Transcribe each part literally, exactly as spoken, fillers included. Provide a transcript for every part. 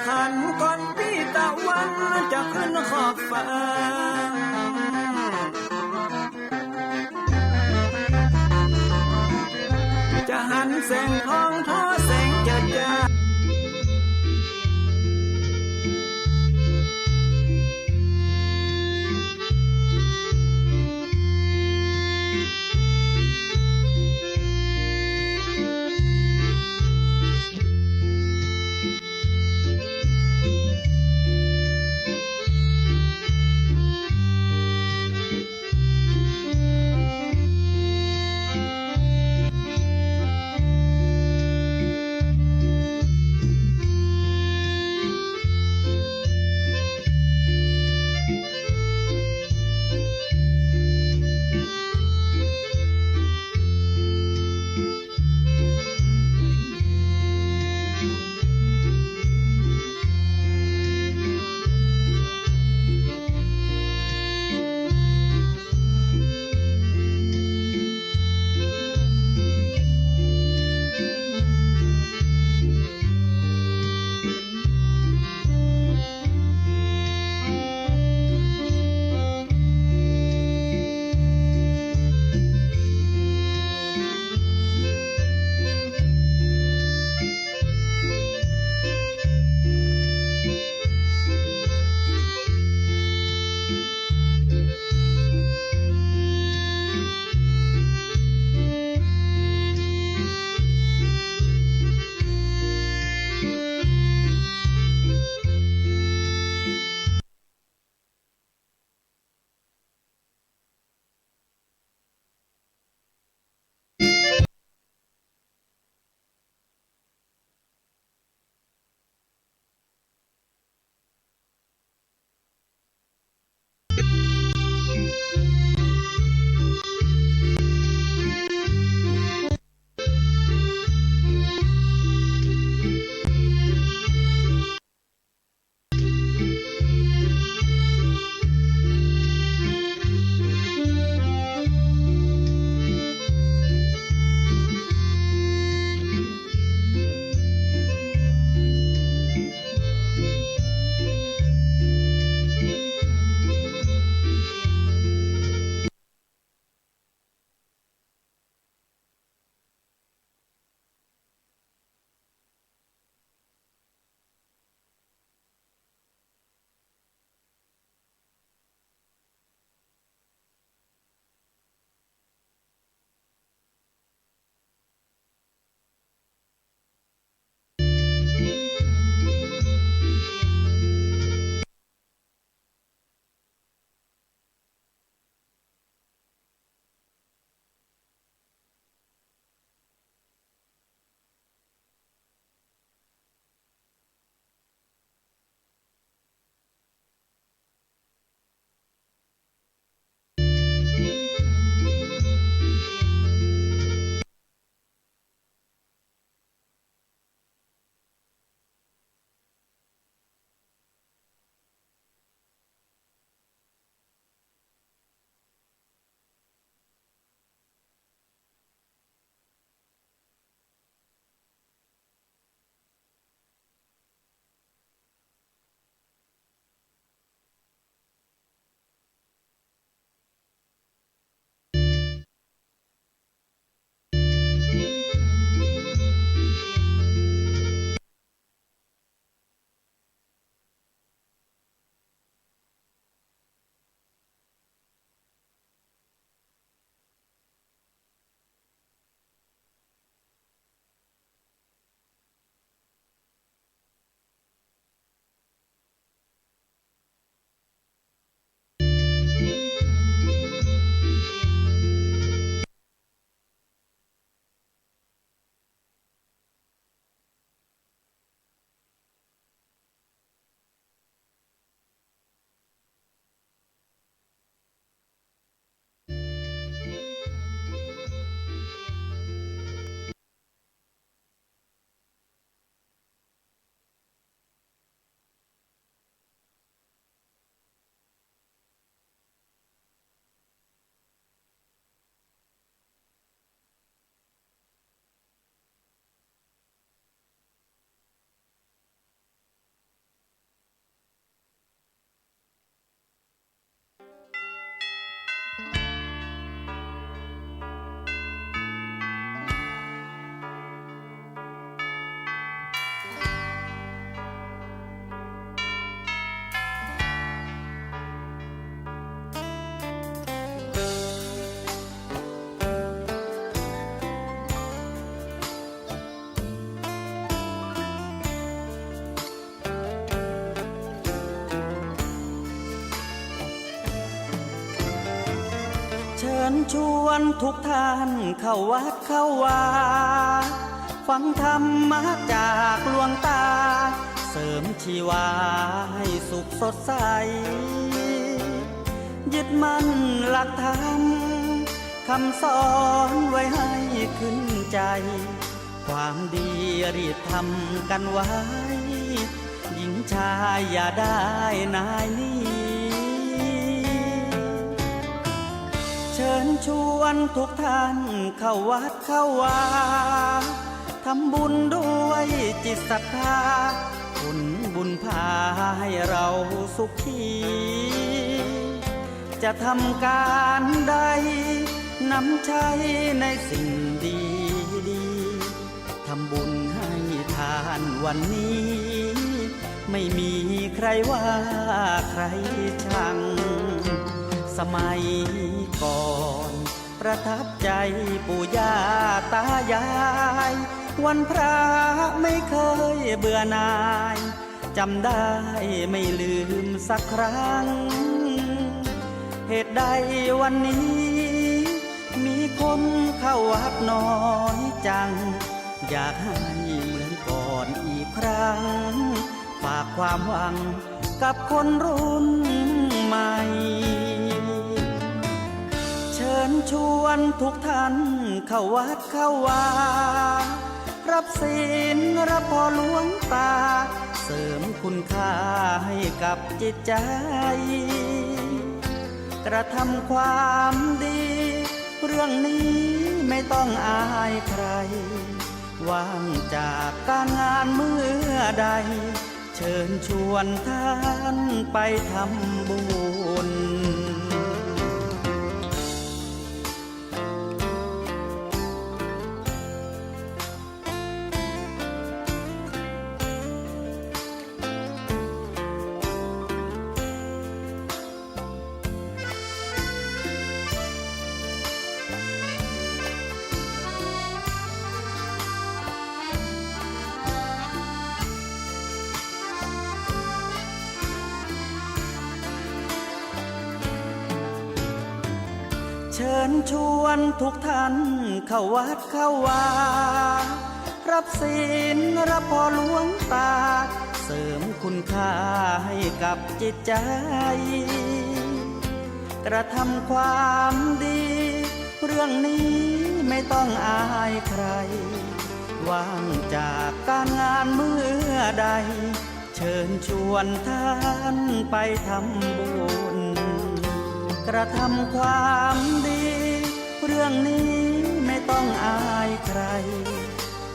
ขันก่อนปี้ตะวันจะขึ้นขอบฟ้า จะหันแสงทองทอแสงเจิดจ้า เชิญชวนทุกท่านเข้าวัดเข้าวา ฟังธรรมะจากหลวงตา เสริมชีวาให้สุขสดใส ยึดมั่นหลักธรรม คำสอนไว้ให้ขึ้นใจ ความดีรีบทำกันไว้ หญิงชายอย่าได้นายหนี เชิญชวนทุกท่านเข้าวัดเข้าวา ทำบุญด้วยจิตศรัทธา ผลบุญพาให้เราสุขี จะทำการใด นำใช้ในสิ่งดีๆ ทำบุญให้ทานวันนี้ ไม่มีใครว่าใครชัง สมัยก่อนประทับใจปู่ย่าตายาย วันพระไม่เคยเบื่อหน่าย จำได้ไม่ลืมสักครั้ง เหตุใดวันนี้ มีคนเข้าวัดน้อยจัง อยากให้เหมือนก่อนอีกครั้ง ฝากความหวังกับคนรุ่นใหม่ เชิญชวนทุกท่านเข้าวัดเข้าวา รับศีลรับพรหลวงตา เสริมคุณค่าให้กับจิตใจ กระทำความดี เรื่องนี้ไม่ต้องอายใคร ว่างจากการงานเมื่อใด เชิญชวนท่านไปทำบุญ เชิญชวนทุกท่านเข้าวัดเข้าวา รับศีลรับพรหลวงตา เสริมคุณค่าให้กับจิตใจ กระทำความดี เรื่องนี้ไม่ต้องอายใคร ว่างจากการงานเมื่อใด เชิญชวนท่านไปทำบุญ กระทำความดี เรื่องนี้ไม่ต้องอายใคร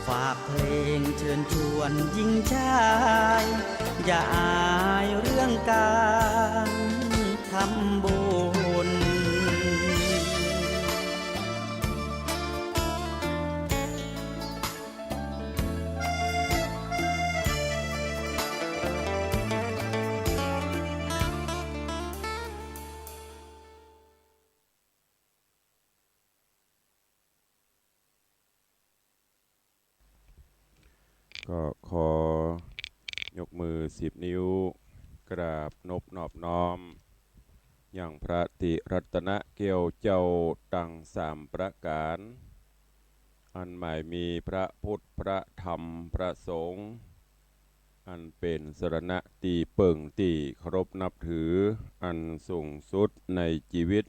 ฝากเพลงเชิญชวนหญิงชาย อย่าอายเรื่องการทำบุญ ก็ขอยกมือสิบนิ้ว กราบนบนอบน้อม ยังพระติรัตนแก้วเจ้าตังสามประก๋าน อันหมายมีพระพุทธ พระธรรม พระสงฆ์ อันเป๋นสรณะตี้เปิ้งตี้เคารพนับถืออันสูงสุดในจีวิต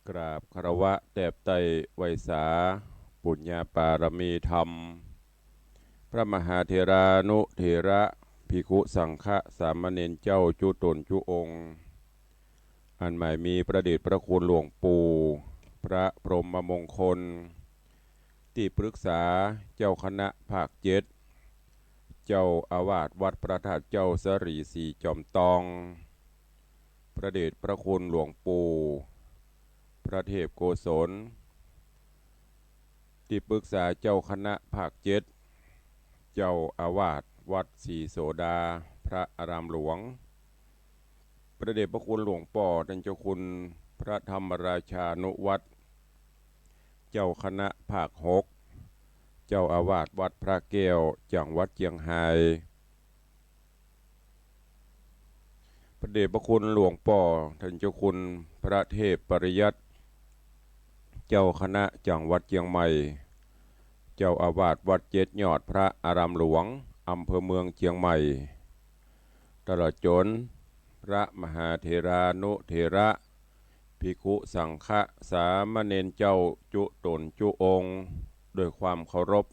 กราบคารวะแตบไต้ไหว้สา ปุญญาปารมีธรรม พระมหาเถรานุเถระ ภิกขุสังฆะสามเณรเจ้าจุ๊ต๋นจุ๊องค์ อันหมายมีพระเดชพระคุณหลวงปู่ พระพรหมมงคล ตี้ปรึกษาเจ้าคณะภาคเจ็ด เจ้าอาวาสวัดพระธาตุเจ้าสะหลีสีจอมตอง พระเดชพระคุณหลวงปู่ พระเทพโกศล ตี้ปรึกษาเจ้าคณะภาคเจ็ด เจ้าอาวาสวัดศรีโสดา พระอารามหลวง พระเดชพระคุณหลวงป้อต้านเจ้าคุณพระธรรมราชานุวัฒน์ เจ้าคณะภาคหก เจ้าอาวาสวัดพระแก้ว จังหวัดเจียงฮาย พ เดชพระคุณหลวงป้อต้านเจ้าคุณพระเทพปริยัติ เจ้าคณะจังหวัดเจียงใหม่ เจ้าอาวาสวัดเจ็ดยอดพระอารามหลวง อำเภอเมืองเจียงใหม่ ตลอดจ๋นพระมหาเถรานุเถระ ภิกขุสังฆะ สามเณรเจ้าจุต๋นจุองค์ ด้วยความเคารพ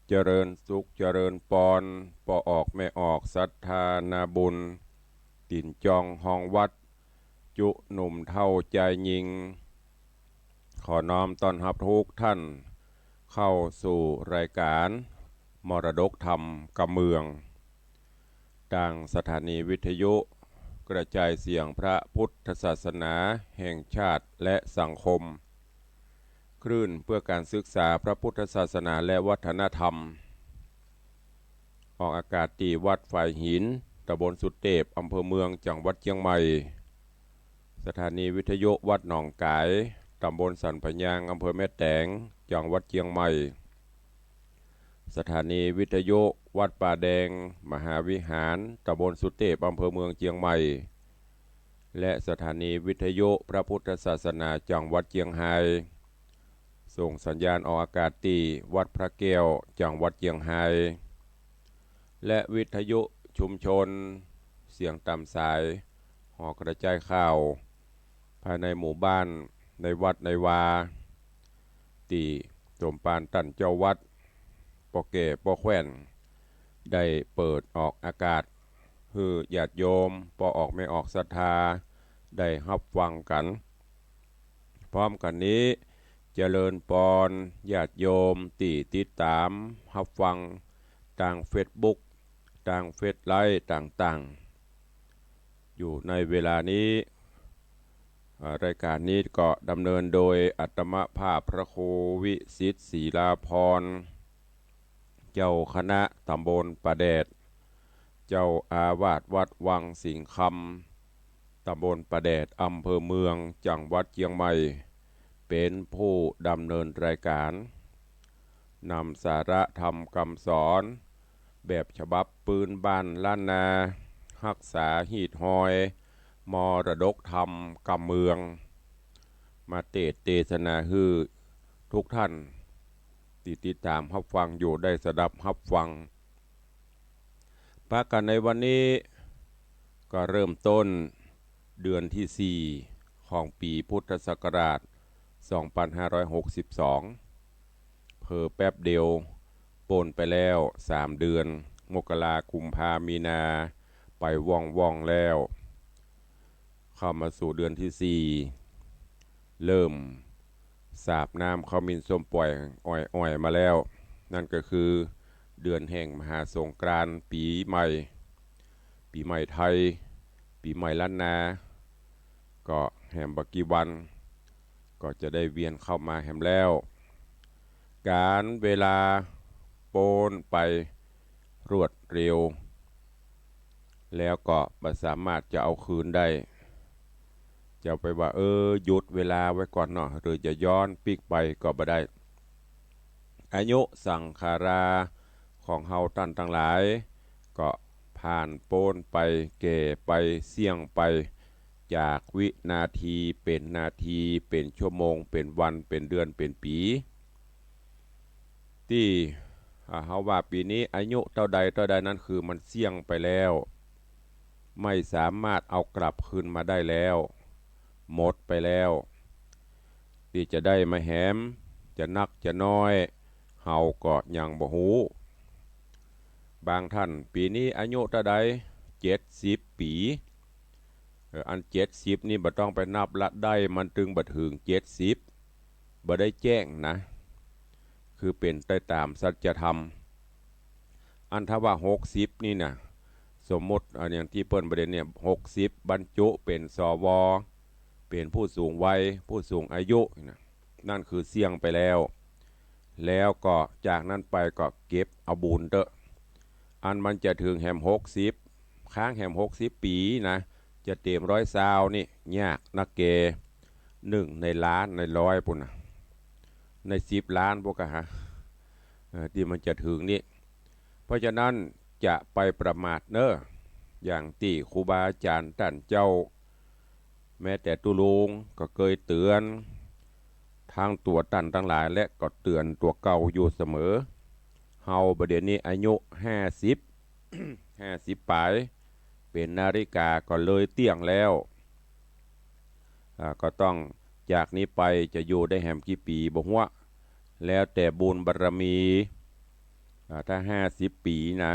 เจริญสุขเจริญปอน ป้อออกแม่ออกศรัทธานาบุญ ตี๋นจองฮองวัด จุหนุ่มเฒ่าจายญิง ขอน้อมต้อนฮับกู้ต้านเข้าสู่รายก๋านมรดกธรรมกำเมือง ตางสถานีวิทยุกระจายเสียงพระพุทธศาสนาแห่งชาติและสังคม คลื่นเพื่อการศึกษาพระพุทธศาสนาและวัฒนธรรม ออกอากาศตี้วัดฝายหิน ตำบลสุเตป อำเภอเมือง จังหวัดเจียงใหม่ สถานีวิทยุวัดหนองก๋าย ตำบลสันปะยาง อำเภอแม่แตง จังหวัดเจียงใหม่ สถานีวิทยุวัดป่าแดงมหาวิหาร ตำบลสุเตป อำเภอเมืองเจียงใหม่ และสถานีวิทยุพระพุทธศาสนาจังหวัดเจียงฮาย ส่งสัญญาณออกอากาศตี้วัดพระแก้ว จังหวัดเจียงฮาย และวิทยุชุมชนเสียงต๋ามสาย หอกระจายข่าว ภายในหมู่บ้าน ในวัดในวา ตี้สมภารต้านเจ้าวัด ป้อแก่ป้อแคว่น ได้เปิดออกอากาศ หื้อญาติโยม ป้อออกแม่ออกศรัทธา ได้ฮับฟังกั๋น พร้อมกั๋นนี้ เจริญปอนญาติโยมตี้ติดต๋ามฮับฟังตางเฟซบุ๊ก ตางเฟซไลฟ์ต่างๆ อยู่ในเวลานี้ อ่า รายก๋านนี้ก็ดำเนินโดยอาตมาภาพพระครูวิสิทธิ์ ศิลาภรณ์ เจ้าคณะตำบลป่าแดด เจ้าอาวาสวัดวังสิงห์คำ ตำบลป่าแดด อำเภอเมือง จังหวัดเจียงใหม่ เป๋นผู้ดำเนินรายก๋าน นำสาระธรรมกำสอน แบบฉบับปื๊นบ้านล้านนา ฮักษาฮีตฮอย มรดกธรรมกำเมือง มาเตสน์เตสนาหื้อกู้ต้านตี้ติดต๋ามฮับฟังอยู่ได้สดับฮับฟัง ปะกั๋นในวันนี้ ก็เริ่มต้นเดือนตี้สี่ของปี๋พุทธศักราชสองปันห้าร้อยหกสิบสอง เผลอแป๊บเดียว ป๊นไปแล้วสามเดือน มกรา กุมภา มีนา ไปว่องๆ แล้ว เข้ามาสู่เดือนตี้สี่ เริ่มสาดน้ำขมิ้นส้มป่อยอ่อยๆ มาแล้ว นั่นก็คือเดือนแห่งมหาสงกรานต์ ปี๋ใหม่ ปี๋ใหม่ไทย ปี๋ใหม่ล้านนา ก็แหมบ่กี่วัน ก็จะได้เวียนเข้ามาแหมแล้ว ก๋าลเวลาป๊นไปรวดเร็ว แล้วก็บ่สามารถจะเอาคืนได้ จะไปว่า เออ หยุดเวลาไว้ก่อนเนาะ หรือจะย้อนปิ๊กไปก็บ่ได้ อายุสังขาราของเฮาต้านตังหลาย ก็ผ่านป๊นไป แก่ไป เสี้ยงไป จากวินาทีเป๋นนาที เป๋นชั่วโมง เป๋นวัน เป๋นเดือน เป๋นปี๋ ตี้ อ่า เฮาว่าปี๋นี้อายุเต้าใดเต้าใด นั้นคือมันเสี้ยงไปแล้ว ไม่สามารถเอากลับคืนมาได้แล้ว หมดไปแล้ว ตี้จะได้มาแหม จะนักจะน้อย เฮาก็ยังบ่ฮู้ บางต้าน ปี๋นี้อายุเต้าใด เจ็ดสิบปี๋ เออ อันเจ็ดสิบนี่บ่ต้องไปนับละ ได้มันตึงบ่เถิงเจ็ดสิบ บ่ได้แจ้งนะ คือเป๋นไปต๋ามสัจธรรม อันถ้าว่าหกสิบนี่นะ สมมุติ อ่า อย่างตี้เปิ้นบ่ได้เนี่ย หกสิบ บรรจุเป๋น สว เป๋นผู้สูงวัย ผู้สูงอายุนะ นั่นคือเสี้ยงไปแล้ว แล้วก็จากนั้นไปก็เก็บเอาบุญเต๊อะ อันมันจะเถิงแหมหกสิบ ค้างแหมหกสิบปี๋นะ จะเต๋มร้อยซาวนี่ยากนักแก นึ่งในล้านในร้อยปู้นนะ ในสิบล้านปู้นกะฮะ เออ ตี้มันจะเถิงนี่ เพราะฉะนั้นจะไปประมาทเน้อ อย่างตี้ครูบาอาจ๋ารย์ต้านเจ้า แม้แต่ตุ๊ลุงก็เกยเตื๋อน ตึงตั๋วต้านตังหลาย และก็เตื๋อนตั๋วเก่าอยู่เสมอ เฮาบ่าเดี่ยวนี้อายุห้าสิบ ห้าสิบป๋าย เป๋นนาฬิกาก็เลยเตี้ยงแล้ว อ่า ก็ต้อง จากนี้ไปจะอยู่ได้แหมกี่ปี๋บ่ฮู้ แล้วแต่บุญบารมี อ่า ถ้าห้าสิบปี๋นะ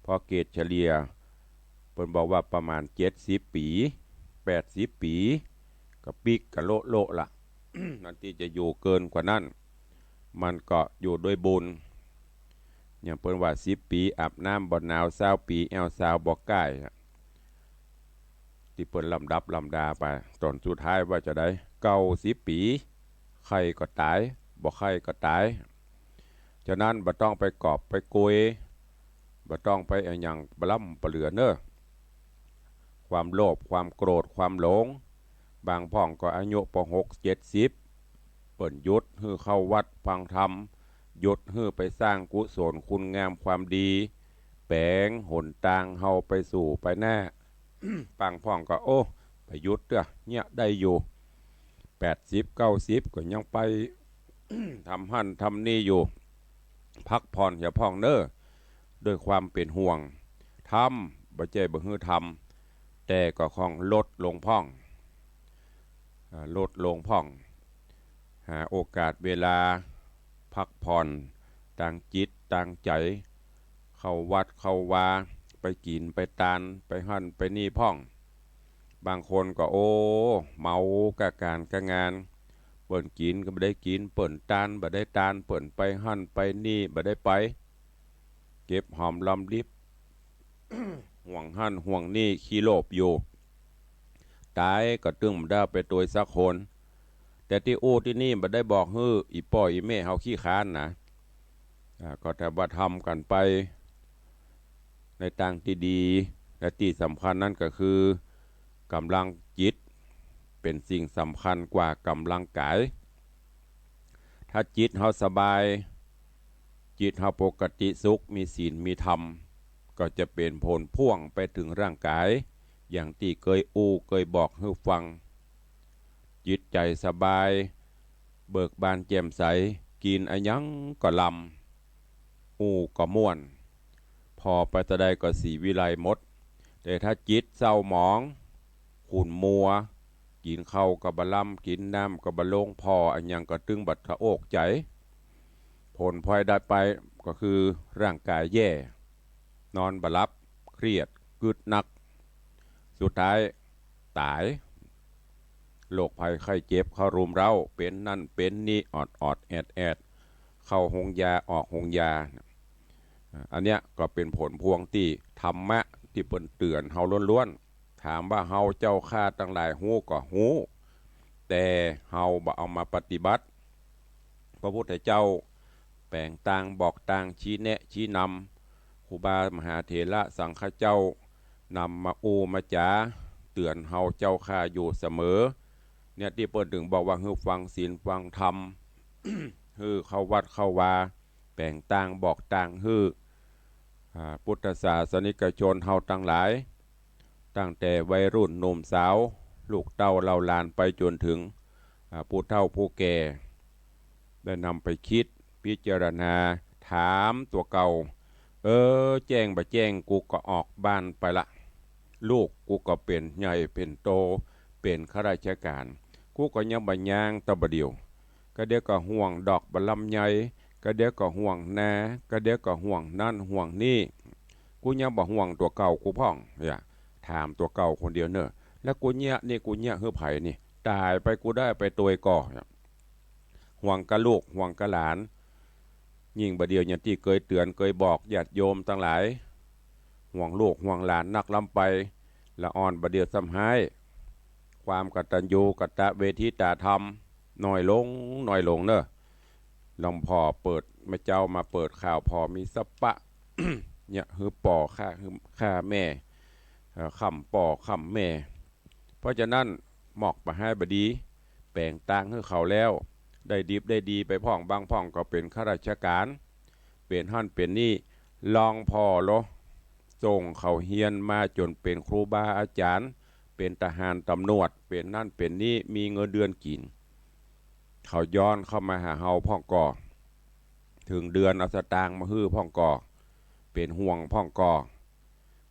เพราะเกรดเฉลี่ย เปิ้นบอกว่าประมาณเจ็ดสิบปี๋ แปดสิบปี๋ ก็ปิ๊กกะโละๆ ละ อันตี้จะอยู่เกินกว่านั้น มันก็อยู่ด้วยบุญ อย่างเปิ้นว่า สิบปี๋อาบน้ำบ่หนาว ซาวปี๋แอวสาวบ่ก้าย ตี้เปิ้นลำดับลำดาไป ต๋อนสุดท้ายว่าจาใด เก้าสิบปี๋ ใค่ก็ต๋าย บ่ใค่ก็ต๋าย ฉะนั้นบ่ต้องไปกอบไปโกย บ่ต้องไปอะหยังปะล้ำปะเหลือเน่อ ความโลภ ความโกรธ ความหลง บางพ่องก็อายุปอหกเจ็ดสิบ เปิ้นหยุดหื้อเข้าวัดฟังธรรม หยุดหื้อไปสร้างกุศลคุณงามความดี แป๋งหนตางเฮาไปสู่ไปหน้า บางพ่องก็ โอ้ ไปหยุดเตื้อ เยียะได้อยู่ แปดสิบ เก้าสิบ ก็ยังไป ทำหั้นทำนี่อยู่ พักผ่อนเหียพ่องเน่อ ด้วยความเป๋นห่วง ธรรมบ่ใจ้บ่หื้อธรรม แต่ก็ค่องลดลงพ่อง อ่า ลดลงพ่อง หาโอกาสเวลาพักผ่อนตางจิตตางใจ๋ เข้าวัดเข้าวา ไปกิ๋นไปตาน ไปหั้นไปนี่พ่อง บางคนก็ โอ้ เมากะก๋านกะงาน เปิ้นกิ๋นก็บ่ได้กิ๋น เปิ้นตานบ่ได้ตาน เปิ้นไปหั้นไปนี่บ่ได้ไป เก็บหอมรอมริบ ห่วงหั้นห่วงนี่ ขี้โลภอยู่ ต๋ายก็ตึงบ่ได้ไปตวยสักคน แต่ตี้อู้ตี้นี่บ่ได้บอกหื้ออี่ป้ออี่แม่เฮาขี้ค้านนะ อ่า ก็แต่ว่าทำกั๋นไป ในตางตี้ดี และตี้สำคัญนั้นก็คือ ก๋ำลังจิต เป๋นสิ่งสำคัญกว่าก๋ำลังก๋าย ถ้าจิตเฮาสบาย จิตเฮาปกติสุข มีศีลมีธรรม ก็จะเป๋นผลพ่วงไปเถิงร่างก๋าย อย่างตี้เกยอู้เกยบอกหื้อฟัง จิตใจ๋สบาย เบิกบานแจ่มใส กิ๋นอะหยังก็ลำ อู้ก็ม่วน ผ่อไปตะใดก็ศรีวิไลหมด แต่ถ้าจิตเศร้าหมอง ขุ่นมัว กิ๋นข้าวก็บ่ลำ กิ๋นน้ำก็บ่ลง ผ่ออะหยังก็ตึงบ่ถะโอกใจ๋ ผลพลอยได้ไปก็คือร่างก๋ายแย่ นอนบ่หลับ เครียด กึ๊ดนัก สุดท้ายต๋าย โรคภัยไข้เจ็บเข้ารุมเร้า เป๋นนั่นเป๋นนี่ ออดๆ แอดๆ เข้าโฮงยา ออกโฮงยา อ่า อันเนี้ยก็เป๋นผลพวงตี้ธรรมะตี้เปิ้นเตื๋อนเฮาล้วนๆ ถามว่าเฮาเจ้าข้าตังหลายฮู้ก็ฮู้ แต่เฮาบ่เอามาปฏิบัติ พระพุทธเจ้าแป๋งตางบอกตาง ชี้แนะชี้นำ ครูบามหาเถระสังฆเจ้า นำมาอู้มาจ๋าเตื๋อนเฮาเจ้าข้าอยู่เสมอ เนี่ยตี้เปิ้นถึงบอกว่าหื้อฟังศีลฟังธรรม หื้อเข้าวัดเข้าวา แป๋งตางบอกตางหื้อ อ่า พุทธศาสนิกชนเฮาตังหลาย ตั้งแต่วัยรุ่นหนุ่มสาว ลูกเต้าเหล่าหลานไปจ๋นเถิง อ่า ผู้เฒ่าผู้แก่ ได้นำไปกึ๊ดพิจารณา ถามตั๋วเก่า เออ แจ้งบ่แจ้ง กูก็ออกบ้านไปละ ลูกกูก็เป๋นใหญ่เป๋นโต เป๋นข้าราชก๋าน กูก็ยังบ่ย่างตะบ่าเดี่ยว กะเดี๋ยวก็ห่วงดอกบ่าลำไย กะเดี๋ยวก็ห่วงนา กะเดี๋ยวก็ห่วงนั่นห่วงนี่ กูยังบ่ห่วงตั๋วเก่ากูพ่อง เนี่ย ถามตั๋วเก่าคนเดียวเน่อ แล้วกูเยียะนี่ กูเยียะหื้อใผนี่ ต๋ายไปกูได้ไปตวยก่อ เนี่ย ห่วงกะลูก ห่วงกะหลาน ยิ่งบ่าเดี่ยวอย่างตี้เกยเตื๋อนเกยบอกญาติโยมตังหลาย ห่วงลูกห่วงหลานนักล้ำไป ละอ่อนบ่าเดี่ยวซ้ำฮ้าย ความกตัญญูกตเวทิตาธรรม น้อยลง น้อยลงเน่อ หลวงพ่อเปิด แม่เจ้ามาเปิดข่าว ผ่อมีสะปะ เนี่ย หื้อป้อฆ่า หื้อฆ่าแม่ เอ่อ ค่ำป้อค่ำแม่ เพราะฉะนั้น หมอกบ่ฮ้ายบ่ดี แป๋งตางหื้อเขาแล้ว ได้ดิบได้ดีไปพ่อง บางพ่องก็เป๋นข้าราชก๋าน เป๋นหั้นเป๋นนี่ ลองผ่อโล ส่งเขาเฮียนมาจ๋นเป๋นครูบาอาจ๋ารย์ เป๋นทหารต๋ำรวจ เป๋นนั้นเป๋นนี้ มีเงินเดือนกิ๋น เขาย้อนเข้ามาหาเฮาพ่องก่อ เถิงเดือนเอาสตางค์มาหื้อพ่องก่อ เป๋นห่วงพ่องก่อ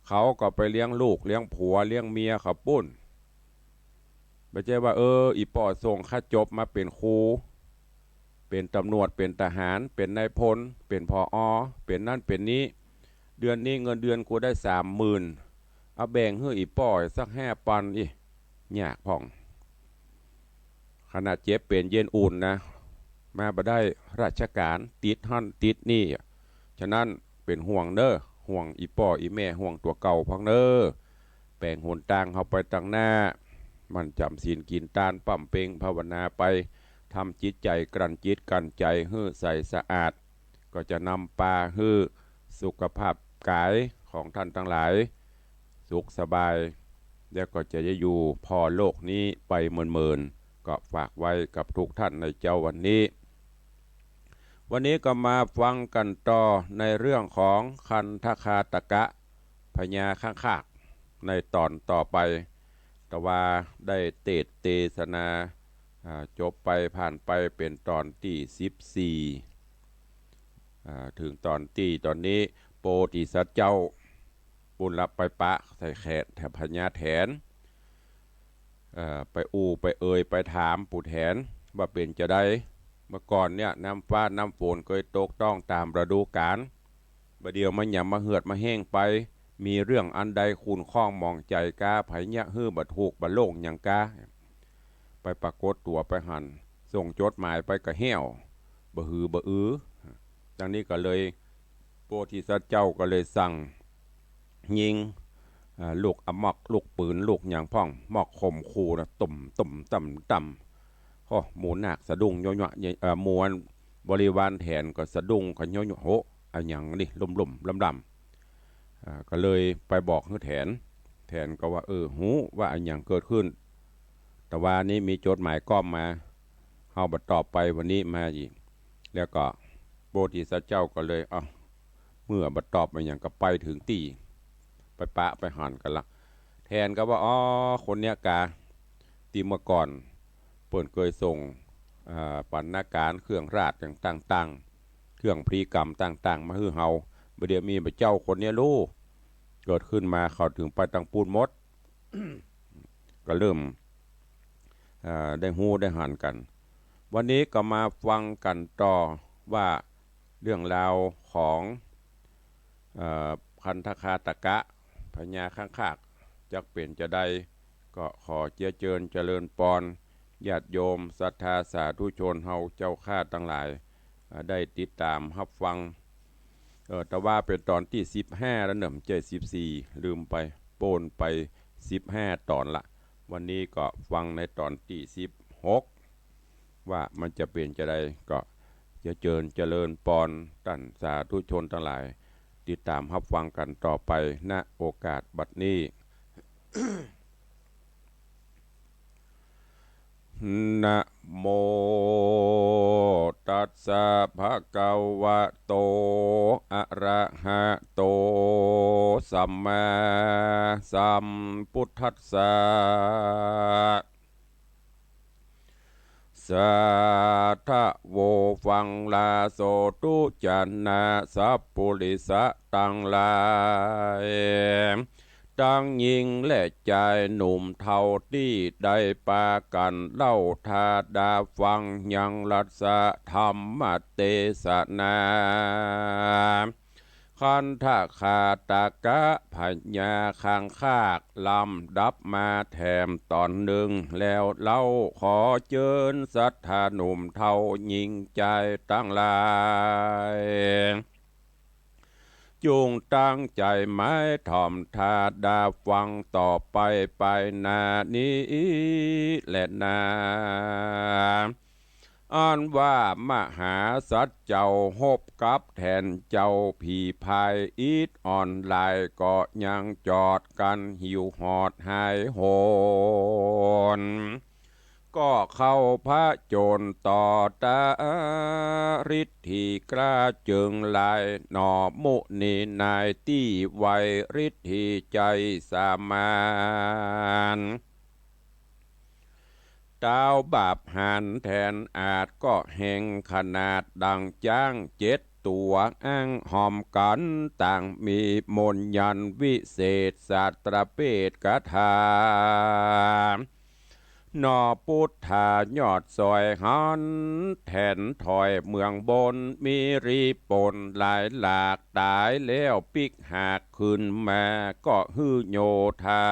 เขาก็ไปเลี้ยงลูกเลี้ยงผัวเลี้ยงเมียเขาปู๊น บ่ใจ้ว่า เออ อี่ป้อส่งข้าจบมาเป๋นครู เป๋นต๋ำรวจ เป๋นทหาร เป๋นนายพล เป๋น ผอ เป๋นนั้นเป๋นนี้ เดือนนี้เงินเดือนกูได้สามหมื่น เอาแบ่งหื้ออี่ป้อสักห้าปันอี้ ยากพ่อง ขนาดเจ็บเป๋นเย็นอุ่นนะ มาบ่ได้ ราชก๋านติดหั้นติดนี่ ฉะนั้นเป๋นห่วงเน่อ ห่วงอี่ป้ออี่แม่ ห่วงตั๋วเก่าพ่องเน่อ แป๋งหนตางเฮาไปตังหน้า หมั่นจ๋ำศีลกิ๋นตาน บำเพ็งภาวนาไป ทำจิตใจ๋ กลั่นจิตกลั่นใจ๋หื้อใสสะอาด ก็จะนำปาหื้อสุขภาพก๋ายของท่านตังหลาย สุขสบาย แล้วก็จะได้อยู่ผ่อโลกนี้ไปเมินๆ ก็ฝากไว้กับทุกท่านในเจ๊าวันนี้ วันนี้ก็มาฟังกั๋นต่อในเรื่องของคันธคาตกะ พญาข้างคาก ในต๋อนต่อไป แต่ว่าได้เตสน์เตสนา อ่า จบไปผ่านไปเป๋นต๋อนตี้สิบสี่ อ่า เถิงต๋อนตี้ต๋อนนี้ โพธิสัตว์เจ้า ปู๊นละไปปะใส่แขนแถน พญาแถน เอ่อ ไปอู้ไปเอ่ยไปถามปู่แถนว่าเป๋นจาใด เมื่อก่อนเนี่ยน้ำฟ้าน้ำฝนเกยตกต้องต๋ามฤดูก๋าล บ่าเดี่ยวมันหยามมาเหือดมาแห้งไป มีเรื่องอันใดขุ่นข้องหมองใจ๋ก๊า ใผเยียะหื้อบ่ถูกบ่โล่งหยังก๊า ไปปรากฏตั๋วไปหั้น ส่งจดหมายไปก็แห้ว บ่หือบ่อือ ดังนี้ก็เลย โพธิสัตว์เจ้าก็เลยสั่งยิง อ่า ลูกอะมอก ลูกปืน ลูกหยังพ่อง มอกข่มขู่นะ ตุ้มตุ้มตั้มตั้ม โอ้ หมู่นาคสะดุ้งยั่วๆ เอ่อ หมู่บริวารแถนก็สะดุ้งกันยั่วๆ โห อะหยังนี่ ลุ่มๆ ล่ำๆ อ่า ก็เลยไปบอกหื้อแถน แถนก็ว่า เออ ฮู้ว่าอะหยังเกิดขึ้น แต่ว่านี้มีจดหมายก้อมมา เฮาบ่ตอบไปวันนี้มาอีก แล้วก็โพธิสัตว์เจ้าก็เลย เอ้า เมื่อบ่ตอบอะหยังก็ไปเถิงตี้ ไปปะไปหั้นกั๋นละ แถนก็ว่า อ๋อ คนเนี้ยกา ตี้เมื่อก่อนเปิ้นเกยส่ง อ่า บรรณาก๋ารเครื่องราชอย่างต่างๆ เครื่องพลีกรรมต่างๆ มาหื้อเฮา บ่าเดี่ยวมีบ่าเจ้าคนเนี้ยลู เกิดขึ้นมาเขาเถิงไปตังปู๊นหมด ก็เริ่ม อ่า ได้ฮู้ได้หันกั๋น วันนี้ก็มาฟังกั๋นต่อว่าเรื่องราวของ เอ่อ คันธคาตกะ พญาข้างคาก จักเป๋นจาใด ก็ขอเจียเจิญเจริญปอน ญาติโยมศรัทธาสาธุชนเฮาเจ้าข้าตังหลาย อ่า ได้ติดต๋ามฮับฟัง เออ แต่ว่าเป๋นต๋อนตี้สิบห้าแล้วเนาะ บ่ใจ้สิบสี่ ลืมไป ปู๊นไปสิบห้าต๋อนละ วันนี้ก็ฟังในต๋อนตี้สิบหก ว่ามันจะเป๋นจาใด ก็เจียเจิญเจริญปอนต้านสาธุชนตังหลาย ติดต๋ามฮับฟังกั๋นต่อไป ณ โอกาสบัดนี้ นะโมตัสสะภะคะวะโต อะระหะโต สัมมาสัมพุทธัสสะ สาธะโว ฟังลาโสธุ จานะสัพปุริสะตังหลาย ตังญิงและจายหนุ่มเฒ่าตี้ได้ปากั๋นเล่าถาดาฟังยังรัสสะธรรมเตสนา คันธคาตกะพญาข้างคาก ลำดับมาแถมต๋อนนึ่งแล้วเล่า ขอเจิญศรัทธาหนุ่มเฒ่าญิงจายตังหลาย จุ่งตั้งใจ๋หมายถ่อมถาดาฟังต่อไปไปหน้านี้แลนา อันว่ามหาสัตว์เจ้าฮบกับแถนเจ้าผีพายอิดอ่อนหลาย ก็ยังจอดกั๋นหิวหอดหายโหน ก็เข้าผะจญต่อตา ฤทธีกล้าเจิงหลาย หนอมุนีนายตี้ไว ฤทธีใจ๋สามาน ต้าวบาปหันแถนอาจ ก็แห่งขนาดดั่งจ๊างเจ็ดตั๋ว อ้างฮอมกั๋นต่างมีมนต์ยันต์วิเศษ สัตรเปตคาถา หนอปุทธายอดสอยหัน แถนถอยเมืองบน มีฤทธิ์ปนหลายหลาก ต๋ายแล้วปิ๊กหากคืนมา ก็หื้อโยธา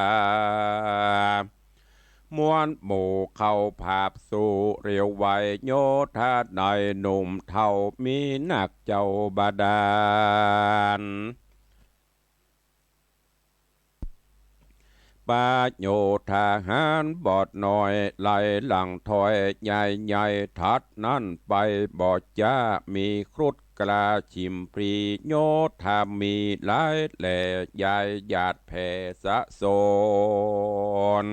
ม้วนหมู่เข้าผาบสู่เร็วไว โยธาในหนุ่มเฒ่า มีนักเจ้าบาดาล ปาโยธาหารบอดน้อย ไหลหลังถอยใหญ่ๆ ถัดนั้นไปบ่จ๊า มีครุฑกล้าชิมพลี โยธามีหลายแหล่ ย้ายหยาดแผ่สะสน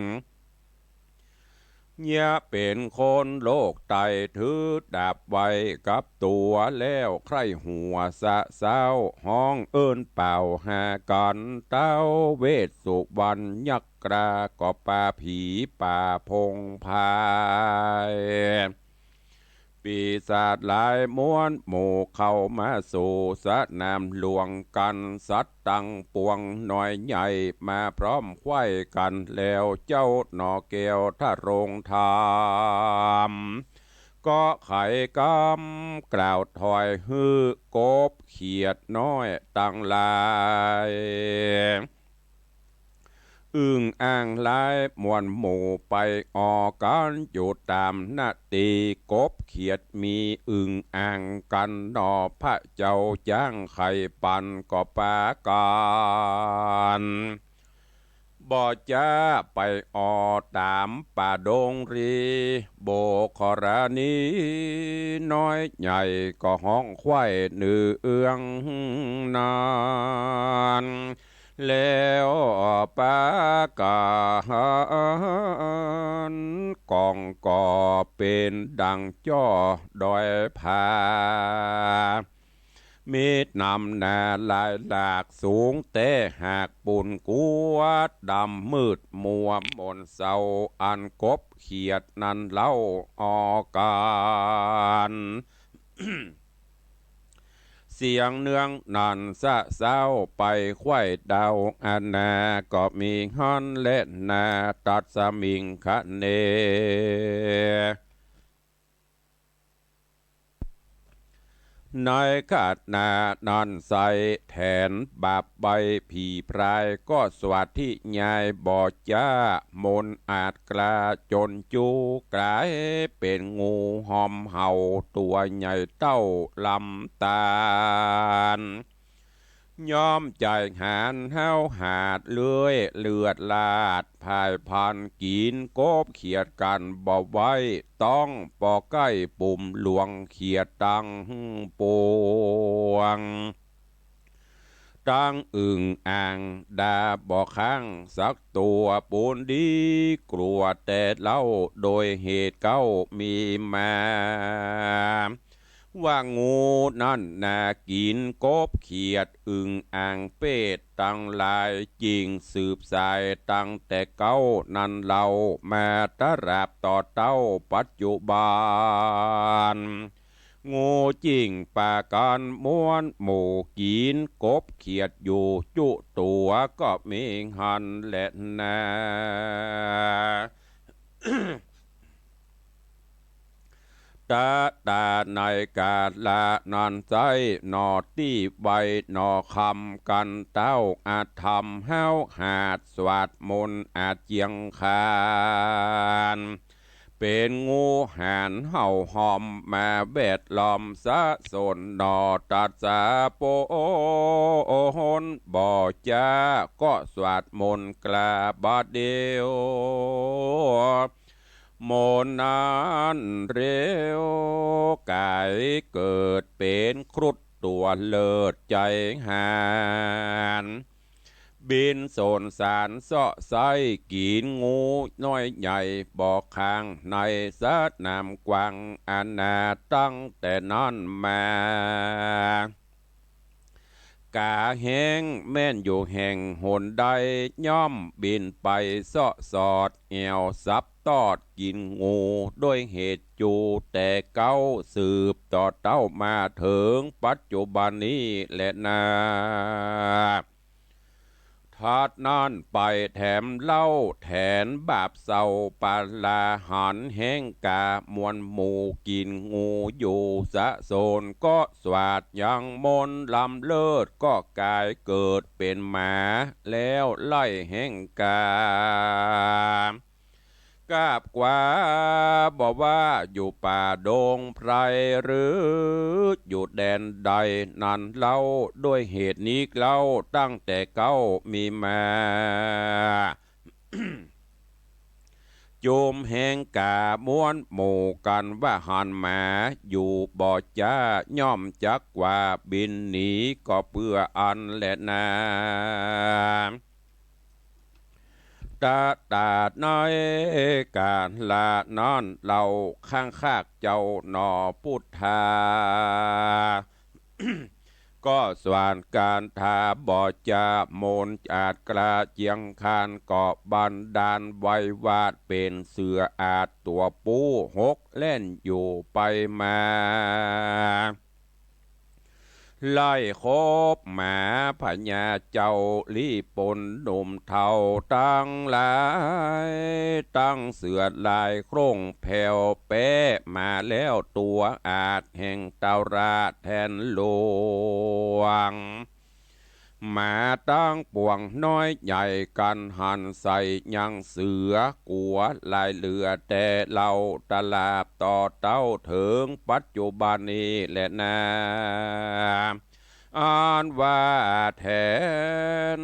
เยียะเป๋นคนโลกไต ถือดาบไว้กับตั๋วแล้ว ใคร่หัวสะเซ้า ฮ้องเอิ้นเป่าหากั๋น ต้าวเวสสุวรรณยักษ์กล้า ก็ปาบผีป่าพงพาย ปีศาจหลายม้วนหมู่เข้ามาสู่สนามหลวงกั๋น สัตว์ตังปวงน้อยใหญ่มาพร้อมไขว้กั๋น แล้วเจ้าหน่อแก้วทรงธรรม ก็ไขกำกล่าวถอยหื้อกบเขียดน้อยตังหลาย อึ่งอ่างหลายมวลหมู่ไปออกั๋นอยู่ต๋ามนาตี้ กบเขียดมีอึ่งอ่างกั๋นหนอ พระเจ้าจ๊างไขปันก็ปากั๋น บ่จ๊าไปออต๋ามป่าดงรี โบกขราณีน้อยใหญ่ก็ฮ้องไขว้เนืองนั้น แล้วปากั๋นก๋องก่อเป๋นดั่งจ้อดอยผา มีนำหน้าหลายหลากสูงแต๊หากปูนกวาดดำมืดมัวมนเศร้า อันกบเขียดนั้นเล่าออกั๋น เสียงเนืองนั้นสะเซ้าไปไขว้ดาวอาณา ก็มีหั้นแลนา ตัสมิงคะเน ในขณะนั้นไส้แถนบาปใบ้ผีพราย ก็สวัสธิญายบ่จ๊ามนอาจกล้า จ๋นจู๋ก๋ายเป๋นงูห่อมเห่าตั๋วใหญ่เต้าลำตาล ย่อมใจ๋หาญห้าวหาดเลื่อยเลือดลาด ผายพรานกิ๋นกบเขียดกั๋นบ่ไหว ต้องปอใก้ปุ่มหลวงเขียดตังปวง ตังอึ่งอ่างดาบ่ค้างสักตั๋ว ปูนดีกลัวแต่เล่า โดยเหตุเก้ามีมา ว่างูนั้นนากิ๋นกบเขียด อึ่งอ่างเปตตังหลาย จิ่งสืบสายตังแต่เก๊านั้นเล่า มาตราบต่อเต้าปัจจุบัน งูจิ่งปากั๋นม้วนหมู่กิ๋นกบเขียดอยู่จุตั๋ว ก็มีหั้นแลนา ตะตาในกาละนั้นไส้ หน่อตี้ไวหน่อคำกั๋นเต้า อาจธรรมห้าวหาดสวาดมนต์อาจเจียงคาน เป๋นงูหาญเห่าห่อมมาแวดล้อมสะสน หน่อตัสสะปนบ่จ๊า ก็สวาดมนต์กล้าบาดเดียว มนต์นั้นเร็วก๋ายเกิดเป๋นครุฑตั๋วเลิศใจ๋หาญ บิณฑสารเซาะใส้กิ๋นงูน้อยใหญ่บ่ข้างในสนามกว้างอาณา ตั้งแต่นั้นมา ก๋าแฮงแม่นอยู่แห่งหนใด ย่อมบิณฑไปเซาะสอด แอ่วสับตอดกิ๋นงู ด้วยเหตุจูแต่เก๊า สืบต่อเต้ามาเถิงปัจจุบันนี้แลนา ถัดนั้นไปแถมเล่า แถนบาปเศร้าปาลาหันแฮงก๋ามวลหมู่กิ๋นงูอยู่สะโสน ก็สวาดยังมนต์ลำเลิศ ก็ก๋ายเกิดเป๋นหมา แล้วไล่แฮงก๋า กราบกราบบ่ว่าอยู่ป่าดงไพร หรืออยู่แดนใดนั้นเล่า ด้วยเหตุนี้เล่าตั้งแต่เก๊ามีมา จุมแฮงก๋ามวลหมู่กั๋นว่าหันหมาอยู่บ่จ๊า ย่อมจักว่าบิณฑหนีก็เปื้ออั้นแลนา ตะตาดในก๋าละนั้นเล่า ข้างข้ากเจ้าหนอปุทธา ก็สวาดก๋านถาบ่จ๊ามนต์อาดกล้าเจียงคาน ก็บันดาลไวยวาดเป๋นเสืออาดตั๋วปู๋หกแล่นอยู่ไปมา ไล่คบหมาพญาเจ้าลี้ปนหนุ่มเฒ่าตังหลาย ตังเสือลายโคร่งแผ่วแป๊มาแล้วตั๋วอาดแห่งเต้าราแทนหลวง หมาตังปวงน้อยใหญ่กั๋นหันใส่ยังเสือ กั๋วหลายเหลือแต่เล่า ตราบต่อเต้าเถิงปัจจุบันนี้แลนา อันว่าแถน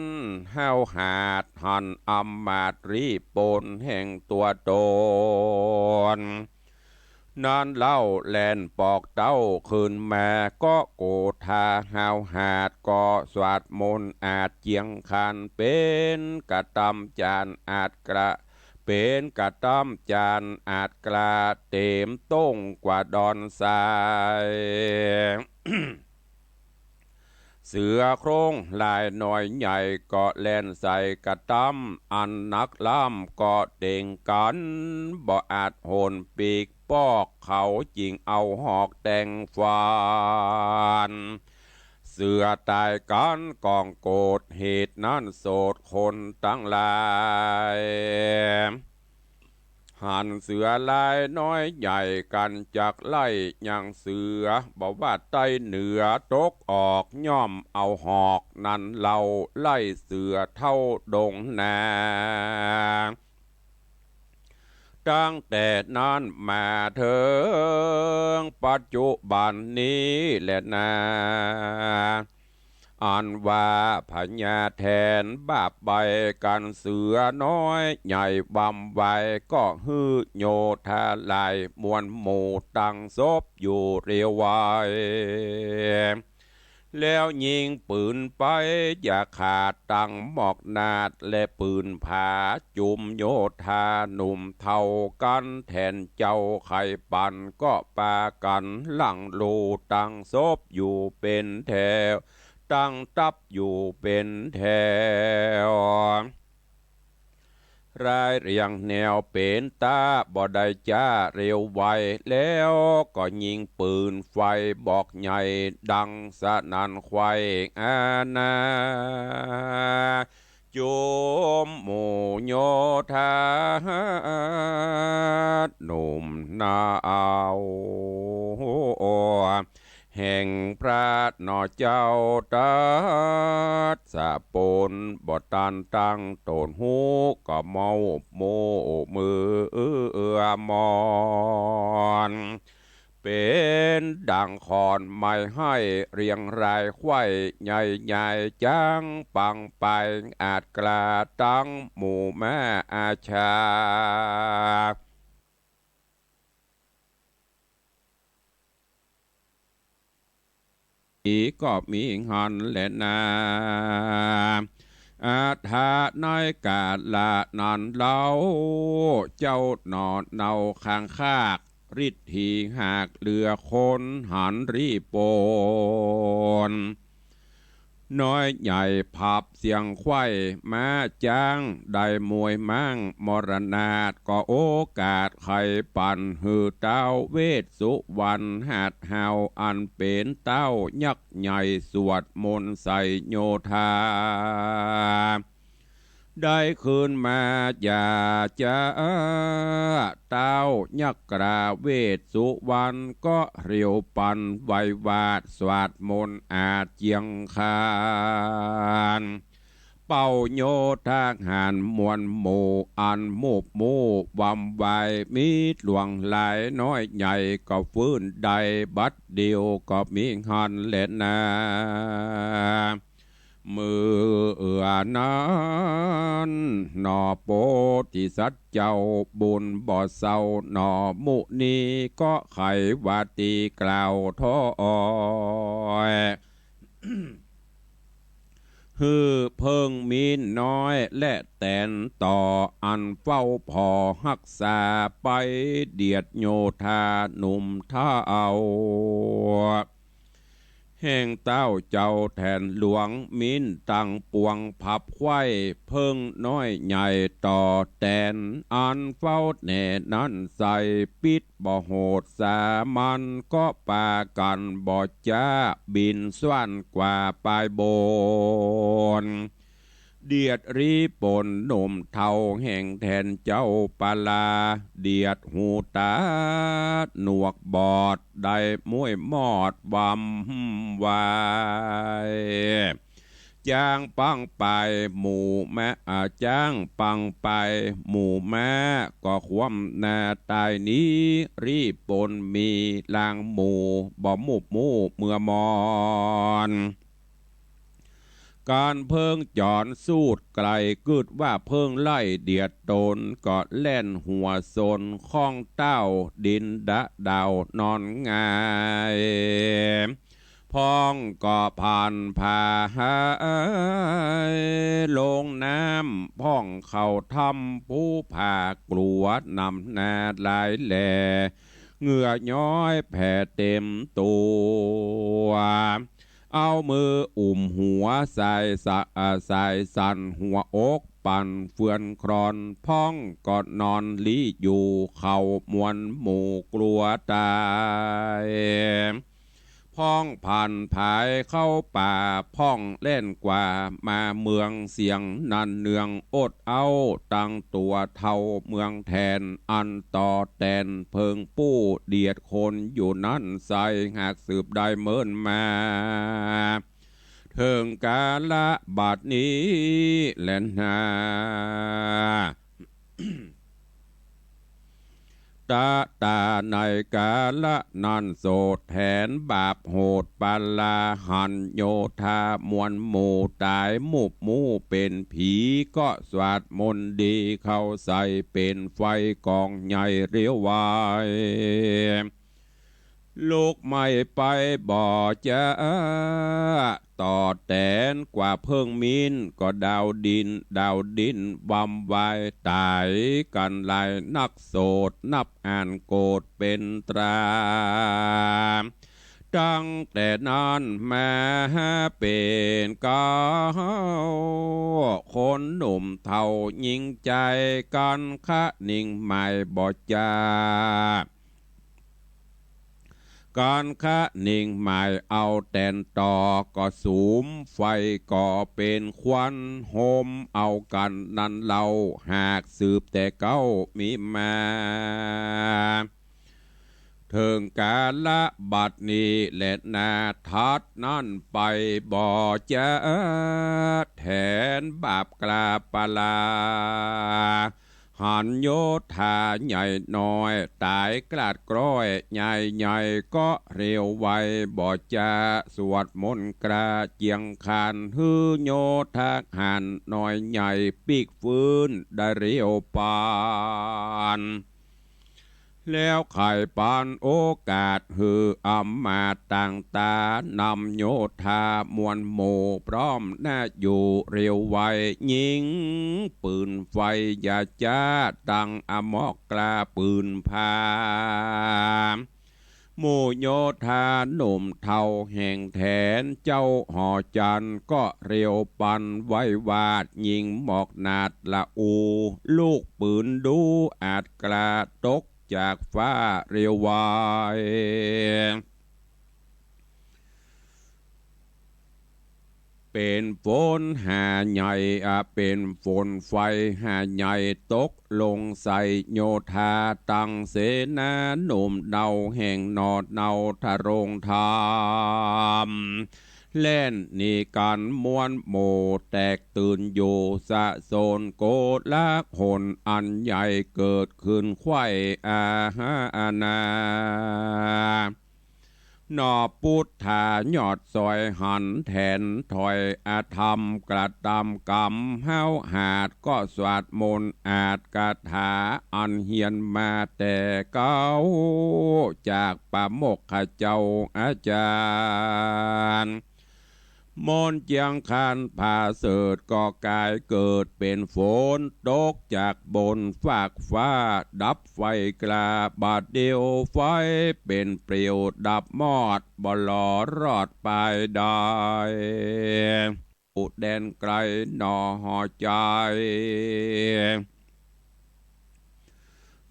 ห้าวหาดหันอำมาตย์ลี้ปนแห่งตั๋วตน นั้นเล่าแล่นปอกเต้าคืนมา ก็โกธาห้าวหาด ก็สวาดมนต์อาดเจียงคาน เป๋นกระตำจานอาดกล้า เป๋นกระตำจานอาดกล้า เต๋มต้งกว่าดอนทราย เสือโคร่งลายน้อยใหญ่ ก็แล่นใส่กระตำอันหนักล้ำ ก็เต่งกั๋นบ่อาจหนปีกปอก เขาจึงเอาหอกแตงฟัน เสือต๋ายกั๋นก่องโกธ เหตุนั้นโสดคนตังหลาย หันเสือลายน้อยใหญ่กั๋นจักไล่ยังเสือ บ่ว่าใต้เหนือตกออก ย่อมเอาหอกนั้นเล่า ไล่เสือเต้าดงนา ตั้งแต่นั้นมาเถิงปัจจุบันนี้แลนา อันว่าพญาแถนบาปใบกั๋นเสือน้อยใหญ่วำไว ก็หื้อโยธาลายมวลหมู่ตั้งศพอยู่เรียวไว แล้วยิงปืนไปอย่าขาดตังหมอกนาด และปืนผาจุมโยธาหนุ่มเฒ่ากั๋นแถนเจ้าใค่ปั่น ก็ปากั๋นหลั่งลู่ตั้งศพอยู่เป๋นแถว ตั้งทัพอยู่เป๋นแถว รายเรียงแนวเป๋นต๋าบ่ได้จ๊าเร็วไว แล้วก็ยิงปืนไฟบอกใหญ่ดังสนั่นไขว่อาณา จุมหมู่โยธาหนุ่มนาเอา แห่งพระหน่อเจ้าตรัสสะปน บ่ตันตั้งต๋นฮู้ ก็เมาโมมือเอื้อมอน เป๋นดังขอนไม้ไห้เรียงรายไขว่ใหญ่ๆ จังปังไปอาดกล้าตังหมู่ม้าอาชา อีก็มีหั้นแลนา อาถาในกาละนั้นเล่า เจ้าหน่อเนาข้างคาก ฤทธีหากเหลือคน หันรีบปน น้อยใหญ่ผับเสียงไขว้ ม้าจ๊างได้มวยม้าง มรณาดก็โอกาส ใค่ปั่นหื้อท้าวเวสสุวรรณ หาดเฮาอันเป๋นเต้ายักษ์ใหญ่ สวดมนต์ใส่โยธา ได้คืนมาอย่าจ๊า ท้าวยักษ์กราเวสสุวรรณ ก็เร็วปันไววาด สวดมนต์อาเจียงคาน เป่าโยธาหารมวลหมู่ อันมูบมู่วำวาย มีหลวงหลายน้อยใหญ่ ก็ฟื้นได้บัดเดียว ก็มีหั้นแลนา เมื่อนั้นหนอ โพธิสัตว์เจ้า บุญบ่เซาหนอ มุนีก็ใค่ว่าตี้กล่าวถ้อย หื้อเพิ่งมีนน้อยและแตนต่อ อันเฝ้าผ่อฮักษาไป เดียดโยธาหนุ่มเฒ่า แห่งเต้าเจ้าแถนหลวง มีนตังปวงผับไขว้ เพิ่งน้อยใหญ่ต่อแตน อันเฝ้าแหน่นั้นใส่ ปิ๊ดบ่โหดสามัญ ก็ปากั๋นบ่จ๊า บินซ่อนกว่าปายบน เดียดรีปนหนุ่มเฒ่า แห่งแถนเจ้าปาลา เดียดหูต๋าหนวกบอด ได้ม้วยมอดวำวาย จ๊างปังไปหมู่ม้า อ่า จ๊างปังไปหมู่ม้า ก็คว่ำหน้าต๋ายหนี รีปนมีลางหมู่ บ่มูบมู่เมื่อมอน ก๋านเพิ่งจ๋อนสูดไก๋ กึ๊ดว่าเพิ่งไล่เดียดต๋น ก็แล่นหัวสน ข้องเต้าดินดะดาวนอนหงาย พ่องก็ผ่านผาย ลงน้ำ พ่องเข้าถ้ำภูผากลัว น้ำหน้าหลายแหล่ เหงื่อย้อยแผ่เต๋มตั๋ว เอามืออุ้มหัวสายสะ อ่า สายสั่น หัวอกปั่นเฟือนคลอน พ่องก็นอนลี้อยู่ เขามวลหมู่กลัวต๋าย พ่องผ่านผายเข้าป่า พ่องแล่นกว่ามาเมืองเสียง นั้นเนืองอดเอาตังตั๋วเฒ่าเมืองแถน อันต่อแตนเพิ่งปู้เดียดคนอยู่นั้นใส่ หากสืบได้เมินมา เถิงกาละบัดนี้แลนา ตะตาในกาละนั้นโสดแถนบาปโหดปาลา หันโยธามวลหมู่ต๋ายมูบมู่เป๋นผี ก็สวดมนต์ดีเข้าใส่ เป๋นไฟก๋องใหญ่เรียววาย ลุกไหม้ไปบ่จ๊า ต่อแตนกว่าเพิ่งมีน ก็ดาวดิน ดาวดินวำวาย ต๋ายกั๋นหลายนักโสด นับอ่านโกรธเป๋นตรา ตั้งแต่นั้นมาเป๋นเก๊า คนหนุ่มเฒ่าหญิงใจ๋ กั๋นคะนิงใหม่บ่จ๊า กั๋นคะนิงใหม่เอาแตนต่อ ก็สุมไฟก่อเป๋นควัน โฮมเอากั๋นนั้นเล่า หากสืบแต่เก๊ามีมา เถิงกาละบัดนี้แลนา ถัดนั้นไปบ่จ๊า แถนบาปกล้าปาลา หันโยธาใหญ่น้อย ต๋ายกลาดกล้อย ใหญ่ใหญ่ก็เร็วไวบ่จ๊า สวดมนต์กล้าเจียงคาน หื้อโยธาหารน้อยใหญ่ ปิ๊กฟื้นได้เร็วปาน เ แล้วใค่ปันโอกาสหื้ออำมาตย์ต่างต๋านำโยธามวลหมู่พร้อมนาอยู่เร็วไว ยิงปืนไฟอย่าจ๊า ตั้งอมอกกล้าปืนผา หมู่โยธาหนุ่มเฒ่าแห่งแถน เจ้าหอจันทร์ก็เร็วปันไววาด ยิงหมอกหนาดละอู ลูกปืนดูอาจกล้าตกจากฟ้าเร็วไว เป๋นฝนหาใหญ่อะ เป๋นฝนไฟหาใหญ่ตกลงใส่โยธาตังเสนาหนุ่มเนาแห่งหน่อเนาทะโรงธรรม แล่นหนีกั๋นมวลหมู่แตกตื่นอยู่ สะโสนโกลาหลอันใหญ่เกิดขึ้นไขว้อาหาอาณา หน่อปุทธายอดสอยหันแถนถอยอธรรมกระตำกรรมห้าวหาดก็สวดมนต์อาดคาถาอันเฮียนมาแต่เก๊าจากปะโมกขเจ้าอาจารย์ มนต์เจียงคานผาเสริฐก็ก๋ายเกิดเป๋นฝนตกจากบนฟากฟ้า ดับไฟกล้าบาดเดียว ไฟเป๋นเปลวดับมอด บ่หลอรอดไปได้ อุแดนไกลหน่อหอใจ๋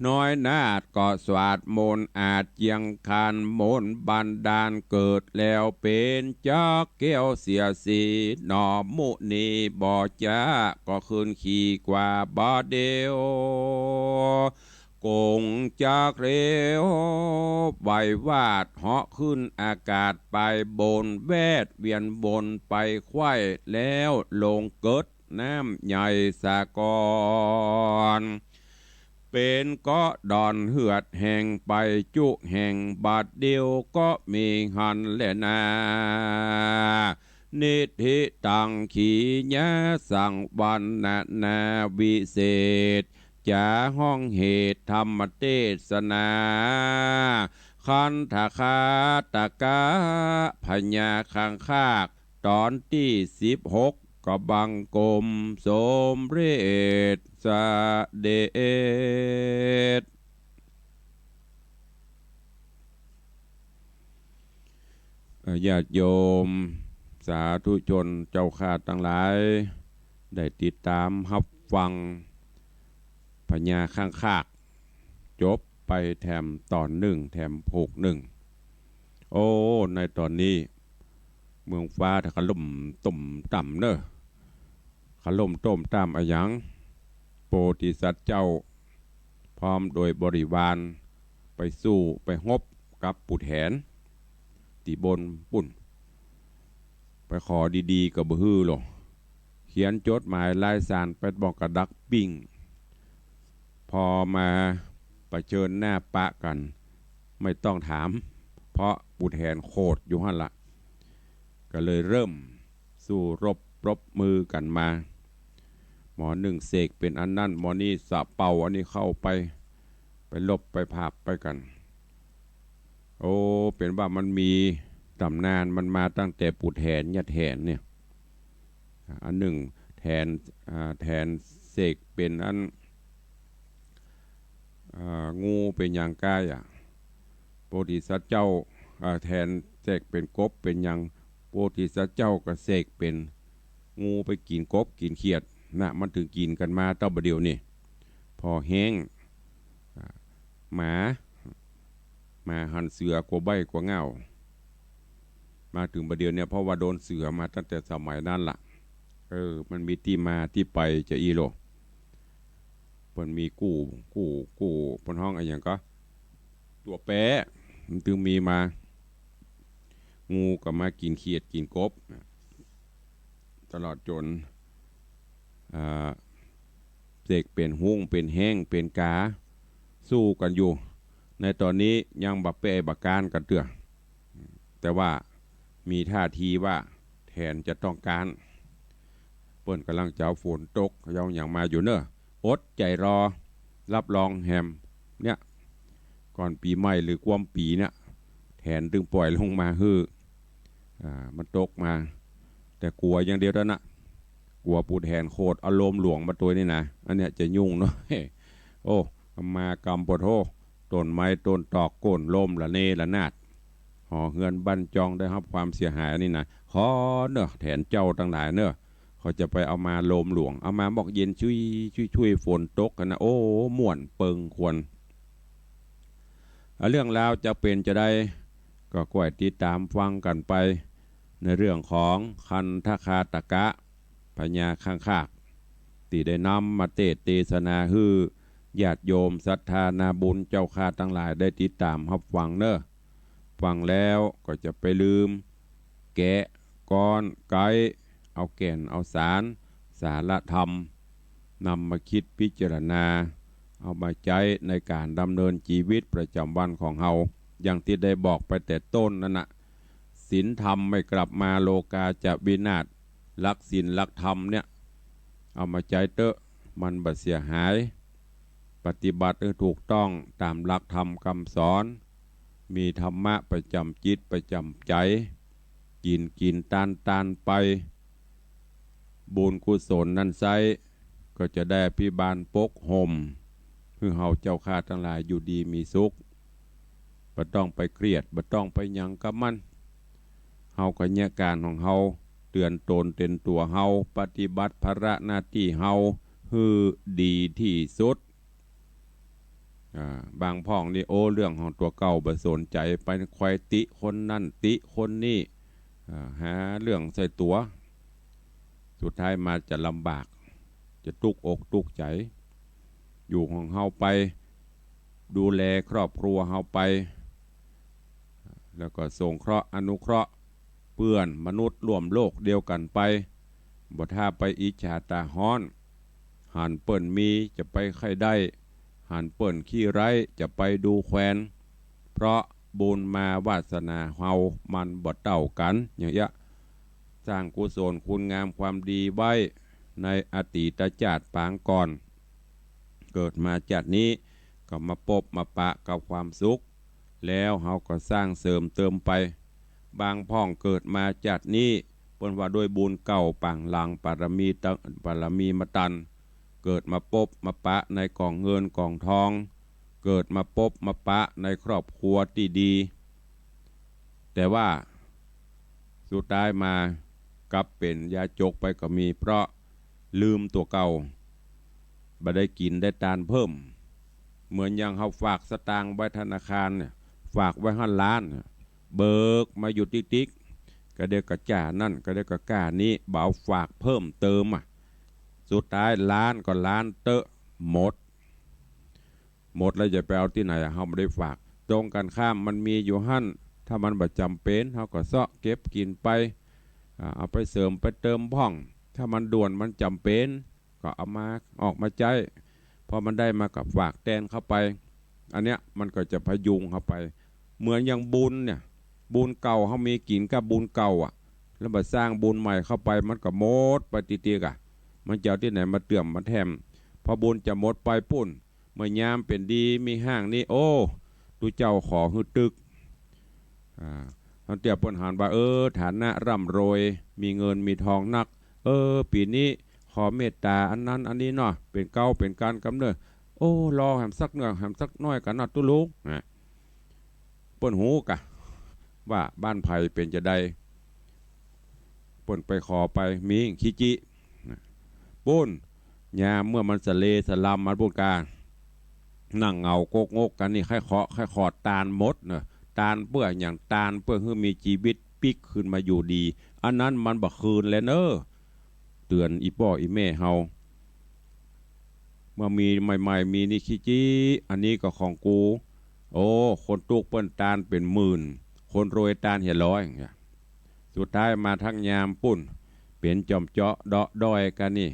น้อยนาฏก็สวดมนต์อาดเจียงคานมนต์บันดาลเกิดแล้วเป๋นจักแก้วเสียสี หน่อมุนีบ่จ๊าก็ขึ้นขี่กว่าบาดเดียว ก๋งจักเร็วไววาดเหาะขึ้นอากาศไปบน แวดเวียนบนไปไขว้แล้วลงเกิด น้ำใหญ่สะกอน เป๋นเกาะดอนเหือดแห้งไปจุแห่ง บาดเดียวก็มีหั้นแลนา นิธิตังขีญาสังวรรณนาวิเศษ จ๋าห้องเหตุธรรมเตสนา คันธคาตกะพญาคังคาก ต๋อนตี้สิบหก ก็บังคมสมเร็จเสด็จ เอ่อ ญาติโยมสาธุชนเจ้าข้าตังหลาย ได้ติดต๋ามฮับฟังพญาคังคาก จบไปแถมต๋อนนึ่ง แถมผูกนึ่ง โอ้ ในต๋อนนี้ เมืองฟ้าถะคะล่มต้มต่ำเน่อ คะล่มต้มต่ำอะหยัง โพธิสัตว์เจ้า พร้อมโดยบริวาร ไปสู้ไปฮบกับปู่แถน ตี้บนปุ้น ไปขอดีๆ ก็บ่หื้อหรอก เขียนจดหมายลายสารไปบอกกับดักปิ้ง พอมาเผชิญหน้าปะกั๋น ไม่ต้องถาม เพราะปู่แถนโขดอยู่หั้นละ ก็เลยเริ่มสู้รบปรบมือกั๋นมา หมอนึ่งเสกเป๋นอันนั้น หมอนี่สะเป่าอันนี้เข้าไป ไปรบไปผาบไปกั๋น โอ้ เป๋นว่ามันมีต๋ำนาน มันมาตั้งแต่ปู่แถน ย่าแถนเนี่ย อันนึ่งแถน อ่า แถนเสกเป๋นอัน อ่า งูเป๋นหยังก้ายอะ โพธิสัตว์เจ้า อ่า แถนเสกเป๋นกบเป๋นหยัง โพธิสัตว์เจ้าก็เสกเป๋นงูไปกิ๋นกบกิ๋นเขียดนะ มันเถิงกิ๋นกั๋นมาเต้าบ่าเดี่ยวนี่ ผ่อแห้ง อ่า หมา หมาหันเสือกัวใบ้กัวง่าว มาเถิงบ่าเดี่ยวเนี่ย เพราะว่าโดนเสือมาตั้งแต่สมัยนั้นละ เออ มันมีตี้มาตี้ไปจะอี้โล เปิ้นมีกู้ กู้ กู้ เปิ้นฮ้องอะหยังก็ ตั๋วแป๊ มันเถิงมีมา งูก็มากิ๋นเขียดกิ๋นกบ ตลอดจ๋น อ่า เสกเป๋นฮุ้งเป๋นแฮงเป๋นก๋า สู้กั๋นอยู่ ในต๋อนนี้ยังบ่แป๊บ่ก๊านกั๋นเตื้อ แต่ว่ามีท่าทีว่าแถนจะต้องก๊าน เปิ้นก่ำลังจะเอาฝนตก จะเอาหยังมาอยู่เน่อ อดใจ๋รอ รับรองแหม เนี่ย ก่อนปี๋ใหม่หรือกว้ำปี๋เนี่ย แถนตึงป่อยลงมาหื้อ อ่า มันตกมา แต่กั๋วอย่างเดียวเต้านั้น กั๋วปู่แถนโขดเอาโลมหลวงมาตวยนี่นะ อันเนี้ยจะยุ่งหน้อย โอ้ มากำปะโธ่ ต้นไม้ต้นตอกโค่นล้มระเนระนาด หอเฮือนบ้านจองได้ฮับความเสียหายนี่นะ ขอเน่อ แถนเจ้าตังหลายเน่อ เขาจะไปเอามาโลมหลวง เอามามอกเย็นชุยชุยชุย ฝนตกกั๋นนะ โอ้ ม่วนเปิงควร อ่ะ เรื่องราวจะเป๋นจาใด ก็ก้อยติดต๋ามฟังกั๋นไป ในเรื่องของคันธคาตกะ พญาคังคาก ตี้ได้นำมาเตสน์เตสนาหื้อญาติโยมศรัทธานาบุญเจ้าข้าตังหลายได้ติดต๋ามฮับฟังเน่อ ฟังแล้วก็จะไปลืม แกะ ก๊อน ไก๊ เอาแก่น เอาสาร สาระธรรม นำมาคิดพิจารณา เอามาใจ๊ในก๋านดำเนินจีวิตประจ๋ำวันของเฮา อย่างตี้ได้บอกไปแต่ต้นนั้นน่ะ ศีลธรรมไม่กลับมา โลกาจะวินาศ หลักศีลหลักธรรมเนี่ย เอามาใจ๊เต๊อะ มันบ่เสียหาย ปฏิบัติหื้อถูกต้องต๋ามหลักธรรมกำสอน มีธรรมะประจ๋ำจิตประจ๋ำใจ๋ กิ๋นกิ๋นตานตานไป บุญกุศลนั้นไส้ ก็จะได้อภิบาลปกห่ม หื้อเฮาเจ้าข้าตังหลายอยู่ดีมีสุข บ่ต้องไปเครียด บ่ต้องไปหยังกับมัน เฮาก็เยียะก๋านของเฮา เตือนตนเตือนตั๋วเฮา ปฏิบัติภาระหน้าตี้เฮาหื้อดีตี้สุด อ่า บางพ่องนี่ โอ้ เรื่องของตั๋วเก่าบ่สนใจ๋ ไปคอยติคนนั้นติคนนี้ อ่า หาเรื่องใส่ตั๋ว สุดท้ายมาจะลำบาก จะตุ๊กอกตุ๊กใจ๋ อยู่ของเฮาไป ดูแลครอบครัวเฮาไป แล้วก็สงเคราะห์อนุเคราะห์ เปื้อนมนุษย์ร่วมโลกเดียวกั๋นไป บ่ถ้าไปอิจฉาต๋าฮ้อน หันเปิ้นมีจะไปใค่ได้ หันเปิ้นขี้ไร้จะไปดูแควน เพราะบุญมาวาสนาเฮามันบ่เต้ากั๋น อย่างเอี้ย สร้างกุศลคุณงามความดีไว้ในอดีตจาติปางก่อน เกิดมาจาตินี้ก็มาปบมาปะกับความสุข แล้วเฮาก็สร้างเสริมเติมไป บางพ่องเกิดมาจาตินี้ เปิ้นว่าด้วยบุญเก่าปางหลัง บารมีตัง บารมีมาตัน เกิดมาปบมาปะในก๋องเงินก๋องทอง เกิดมาปบมาปะในครอบครัวตี้ดี แต่ว่าสุดท้ายมากลับเป๋นยาจกไปก็มี เพราะลืมตั๋วเก่า บ่ได้กิ๋นได้ตานเพิ่ม เหมือนอย่างเฮาฝากสตางค์ไว้ธนาคารเนี่ย ฝากไว้ห้าล้านเนี่ย เบิกมาอยู่ติ๊กๆ กะเดียวกะจ่านั่น กะเดียวกะก้านี้ บ่เอาฝากเพิ่มเติมอะ สุดท้ายล้านก็ล้านเต๊อะ หมด หมดแล้วจะไปเอาตี้ไหนอะ เฮาบ่ได้ฝาก ตรงกั๋นข้ามมันมีอยู่หั้น ถ้ามันบ่จ๋ำเป๋น เฮาก็เซาะเก็บกิ๋นไป อ่า เอาไปเสริมไปเติมพ่อง ถ้ามันด่วนมันจ๋ำเป๋น ก็เอามา ออกมาใจ๊ พอมันได้มาก็ฝากแตนเข้าไป อันเนี้ยมันก็จะพยุงเฮาไป เหมือนอย่างบุญเนี่ย บุญเก่าเฮามีกิ๋นกับบุญเก่าอะ แล้วมาสร้างบุญใหม่เข้าไป มันก็หมดไปติ๊กๆ อะ มันจะเอาตี้ไหนมาเติ่มมาแถม พอบุญจะหมดไปปู้น เมื่อยามเป๋นดีมีห้างนี้ โอ้ ตุ๊เจ้าขอหื้อตึก อ่า ต้านเตื้อเปิ้นหันว่า เออ ฐานะร่ำรวย มีเงินมีทองนัก เออ ปี๋นี้ขอเมตต๋าอันนั้นอันนี้เนาะ เป๋นเก๊าเป๋นกานกำเนิด โอ้ รอแหมสักเนื่อ แหมสักหน้อยก่อนเนาะตุ๊ลุง นะ เปิ้นฮู้กะ ว่าบ้านใผเป๋นจาใด เปิ้นไปขอไป มีขี้จิ ปู้น ยามเมื่อมันสะเลสะลำมาปู้นกา นั่งเหงาก๊กงกกั๋นนี่ ใค่ขอ ใค่ขอตานหมดเน่อ ตานเปื้อหยัง ตานเปื้อหื้อมีจีวิตปิ๊กคืนมาอยู่ดี อันนั้นมันบ่คืนแลเน่อ เตื๋อนอี่ป้ออี่แม่เฮา เมื่อมีใหม่ๆ มีนี่ขี้จิ อันนี้ก็ของกู โอ้ คนตุ๊กเปิ้นตานเป๋นหมื่น คนรวยตานเหียร้อย อย่างเงี้ย สุดท้ายมาทั้งยามปู้น เป๋นจ่อมเจาะเดาะด้อยกั๋นนี่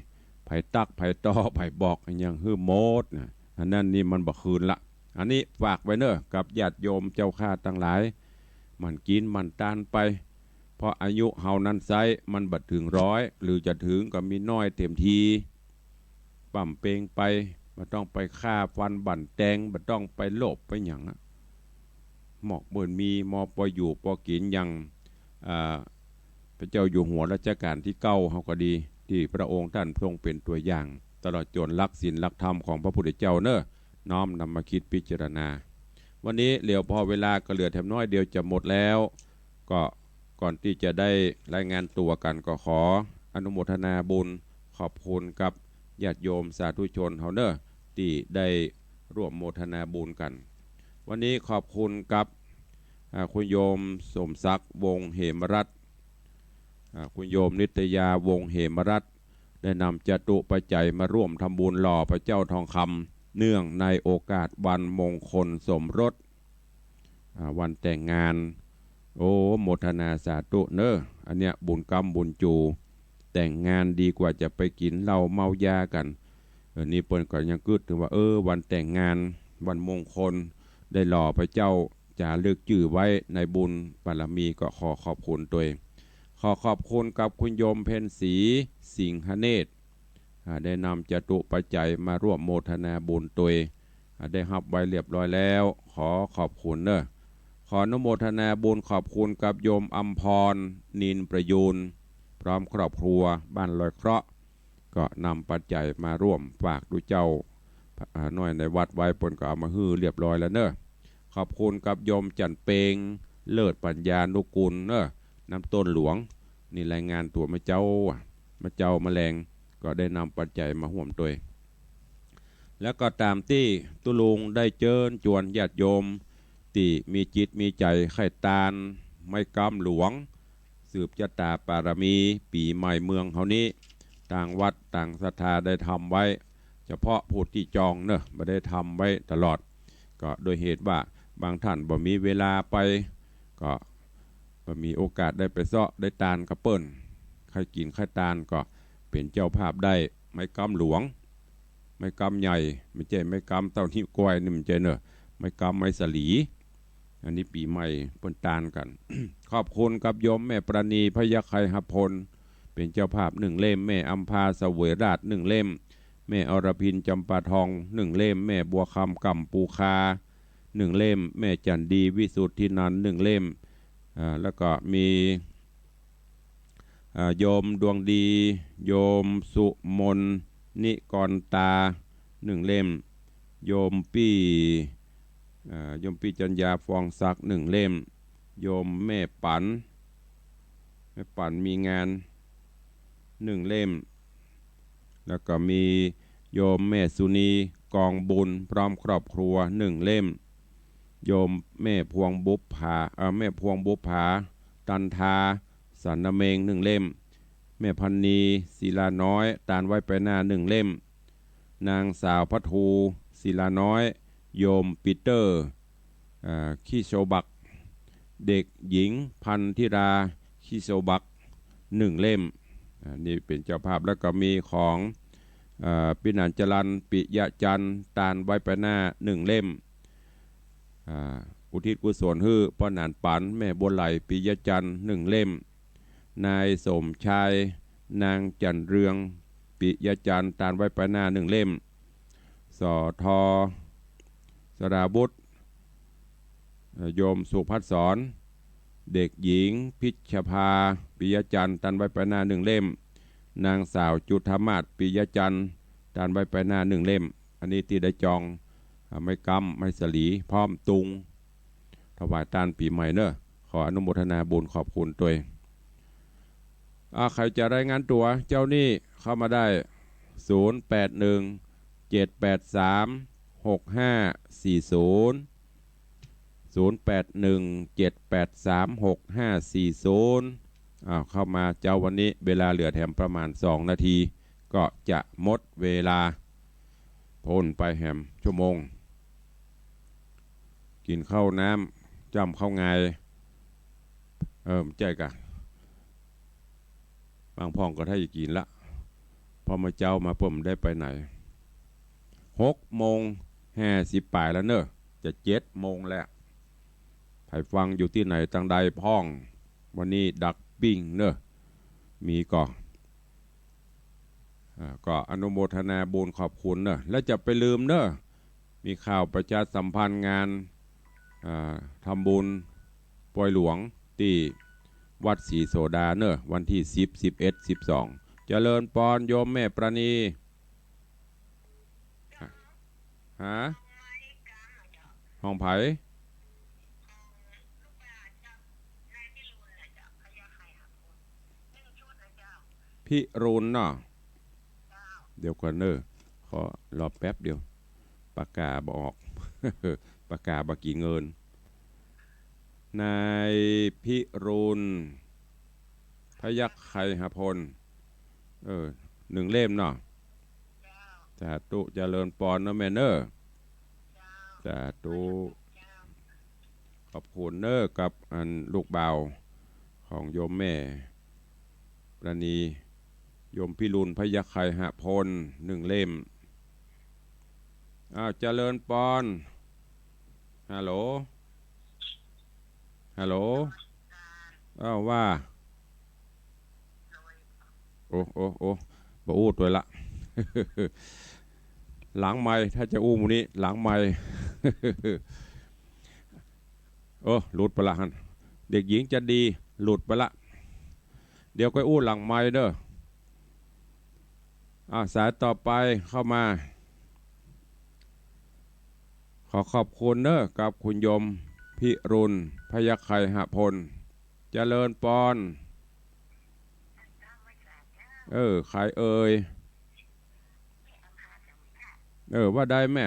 ใผตั๊กใผต่อใผบอกหยังหื้อหมดนะ อันนั้นนี่มันบ่คืนละ อันนี้ฝากไว้เน่อ กับญาติโยมเจ้าข้าตังหลาย หมั่นกิ๋นหมั่นตานไป เพราะอายุเฮานั้นไส้ มันบ่เถิงร้อย หรือจะเถิงก็มีน้อยเต็มที ป้ำเปงไป บ่ต้องไปฆ่าฟันบั่นแตง บ่ต้องไปโลภไปหยังอะ เหมาะเหมือนมีมอปออยู่ปอกิ๋นอย่าง อ่า พระเจ้าอยู่หัวรัชกาลตี้เก้าเฮาก็ดี ตี้พระองค์ต้านทรงเป๋นตั๋วอย่าง ตลอดจ๋นหลักศีลหลักธรรมของพระพุทธเจ้าเน่อ น้อมนำมาคิดพิจารณา วันนี้เหลือผ่อเวลาก็เหลือแถมน้อยเดียวจะหมดแล้ว ก็ก่อนตี้จะได้รายงานตั๋วกั๋นก็ขออนุโมทนาบุญ ขอบคุณกับญาติโยมสาธุชนเฮาเน่อ ตี้ได้ร่วมโมทนาบุญกั๋น วันนี้ขอบคุณกับ อ่า คุณโยมสมศักดิ์ วงศ์เหมรัตน์ อ่า คุณโยมนิตยา วงศ์เหมรัตน์ ได้นำจตุปัจจัยมาร่วมทำบุญหล่อพระเจ้าทองคำ เนื่องในโอกาสวันมงคลสมรส อ่า วันแต่งงาน โอ้ โมทนาสาธุเน่อ อันเนี้ยบุญกำบุญจู แต่งงานดีกว่าจะไปกิ๋นเหล้าเมายากั๋น เออ นี่เปิ้นก็ยังกึ๊ดเถิงว่า เออ วันแต่งงาน วันมงคล ได้หล่อพระเจ้าจ๋ารึกจื้อไว้ในบุญบารมี ก็ขอขอบคุณตวย ขอขอบคุณกับคุณโยมเพ็ญศรี สิงหเนตร อ่า ได้นำจตุปัจจัยมาร่วมโมทนาบุญตวย อ่า ได้ฮับไว้เรียบร้อยแล้ว ขอขอบคุณเน่อ ขออนุโมทนาบุญขอบคุณกับโยมอำพร นินประยูร พร้อมครอบครัว บ้านลอยเคราะห์ ก็นำปัจจัยมาร่วมฝากดูเจ้า อ่า น้อยในวัดไว้ เปิ้นก็เอามาหื้อเรียบร้อยแล้วเน่อ ขอบคุณกับโยมจันเปง เลิศปัญญานุกูลเน่อ น้ำต้นหลวง นี่รายงานตั๋วเมื่อเจ๊า เมื่อเจ๊าเมื่อแลง ก็ได้นำปัจจัยมาฮ่วมตวย แล้วก็ต๋ามตี้ตุ๊ลุงได้เจิญจวนญาติโยม ตี้มีจิตมีใจ๋ใค่ตาน ไม้ก๊ำหลวง สืบจะต๋าปารมี ปี๋ใหม่เมืองเฮานี้ ตางวัดตางศรัทธาได้ทำไว้ เฉพาะผู้ตี้จองเน่อ บ่ได้ทำไว้ตลอด ก็โดยเหตุว่าบางต้านบ่มีเวลาไป ก็บ่มีโอกาสได้ไปเซาะได้ตานกับเปิ้น ใค่กิ๋นใค่ตานก็เป๋นเจ้าภาพได้ ไม้ก๊ำหลวง ไม้ก๊ำใหญ่ บ่ใจ้ไม้ก๊ำเต้านิ้วก้อยนี่ บ่ใจ้เน่อ ไม้ก๊ำไม้สาลี อันนี้ปี๋ใหม่เปิ้นตานกั๋น ขอบคุณกับโยมแม่ปราณี พยัคฆไคหพล เป๋นเจ้าภาพนึ่งเล่ม แม่อำภา เสวยราช นึ่งเล่ม แม่อรพิน จำปาทอง นึ่งเล่ม แม่บัวคำ ก่ำปูคา นึ่งเล่ม แม่จันดี วิสุทธินันท์ นึ่งเล่ม อ่า แล้วก็มี อ่า โยมดวงดี โยมสุมน นิกรตา นึ่งเล่ม โยมปี้ อ่า โยมปี้จัญญา ฟองศักดิ์ นึ่งเล่ม โยมแม่ปั๋น แม่ปั๋นมีงาน นึ่งเล่ม แล้วก็มีโยมแม่สุนี กองบุญ พร้อมครอบครัว นึ่งเล่ม โยมแม่พวงบุปผา เอ่อ แม่พวงบุปผา ตันทา สันนเมง นึ่งเล่ม แม่พันนี ศิลาน้อย ตานไว้ไปหน้า นึ่งเล่ม นางสาวพัทู ศิลาน้อย โยมปีเตอร์ อ่า คิโซบัก เด็กหญิงพันธิรา คิโซบัก นึ่งเล่ม อ่า นี่เป๋นเจ้าภาพ แล้วก็มีของ อ่า ปินัญจรัน ปิยะจันทร์ ตานไว้ไปหน้า นึ่งเล่ม อ่า อุทิศกุศลหื้อป้อหนานปั๋น แม่บัวไหล ปิยะจันทร์ นึ่งเล่ม นายสมชาย นางจันเรือง ปิยะจันทร์ ตานไว้ไปหน้า นึ่งเล่ม สอทอ สราวุธ เอ่อ โยมสุภัสสร เด็กหญิงพิชภา ปิยะจันทร์ ตานไว้ไปหน้า นึ่งเล่ม นางสาวจุฑามาศ ปิยะจันทร์ ตานไว้ไปหน้า นึ่งเล่ม อันนี้ตี้ได้จอง อ่า ไม้ก๊ำ ไม้สาลี พร้อมตุง ถวายตานปี๋ใหม่เน่อ ขออนุโมทนาบุญขอบคุณตวย อ่า ใผจะรายงานตั๋วเจ๊านี้เข้ามาได้ ศูนย์แปดหนึ่ง เจ็ดแปดสาม หกห้าสี่ศูนย์ ศูนย์แปดหนึ่ง เจ็ดแปดสาม หกห้าสี่ศูนย์ อ้าว เข้ามาเจ๊าวันนี้ เวลาเหลือแถมประมาณสองนาที ก็จะหมดเวลา พ่นไปแหมชั่วโมง กิ๋นข้าวน้ำ จ้ำข้าวงาย เออ บ่ใจ้กะ บางพ่องก็ถ้าจะกิ๋นละ เพราะเมื่อเจ๊ามาเปิ้นบ่ได้ไปไหน หกโมงห้าสิบป๋ายแล้วเน่อ จะเจ็ดโมงแล้ว ใผฟังอยู่ตี้ไหนตังใดพ่อง วันนี้ดักปิ้งเน่อ มีก่อ อ่า ก็อนุโมทนาบุญขอบคุณเน่อ แล้วจะไปลืมเน่อ มีข่าวประชาสัมพันธ์งาน อ่า ทำบุญปอยหลวงตี้วัดศรีโสดาเนอะ วันตี้สิบ สิบเอ็ด สิบสอง เจริญปอนโยมแม่ประณี ฮะ ห้องใผ พิรุณเนาะ เดี๋ยวก่อนเนอะ ขอรอแป๊บเดียว ปากกาบ่ออก ปากกาบ่กี่เงิน นายพิรุณ พยัคฆไคหพล เออ หนึ่งเล่มเนาะ สาธุ เจริญปอนเนอะแม่เนอะ สาธุ ขอบคุณเนอะ กับอันลูกบ่าวของโยมแม่ประณี โยมพิรุณ พยัคฆไคหพล หนึ่งเล่ม อ้าว เจริญปอน ฮัลโหล ฮัลโหล อ้าว ว่า โอ้ โอ้ โอ้ บ่อู้ตวยละ หลังไมค์ ถ้าจะอู้หมู่นี้ หลังไมค์ โอ้ หลุดไปละหั้น เด็กหญิงจันดี หลุดไปละ เดี๋ยวค่อยอู้หลังไมค์เด้อ อ่า สายต่อไปเข้ามา ขอขอบคุณเนอะ กับคุณโยมพิรุณ พยัคฆไคหพล เจริญปอน เออ ใครเอ่ย เออ ว่าได้แม่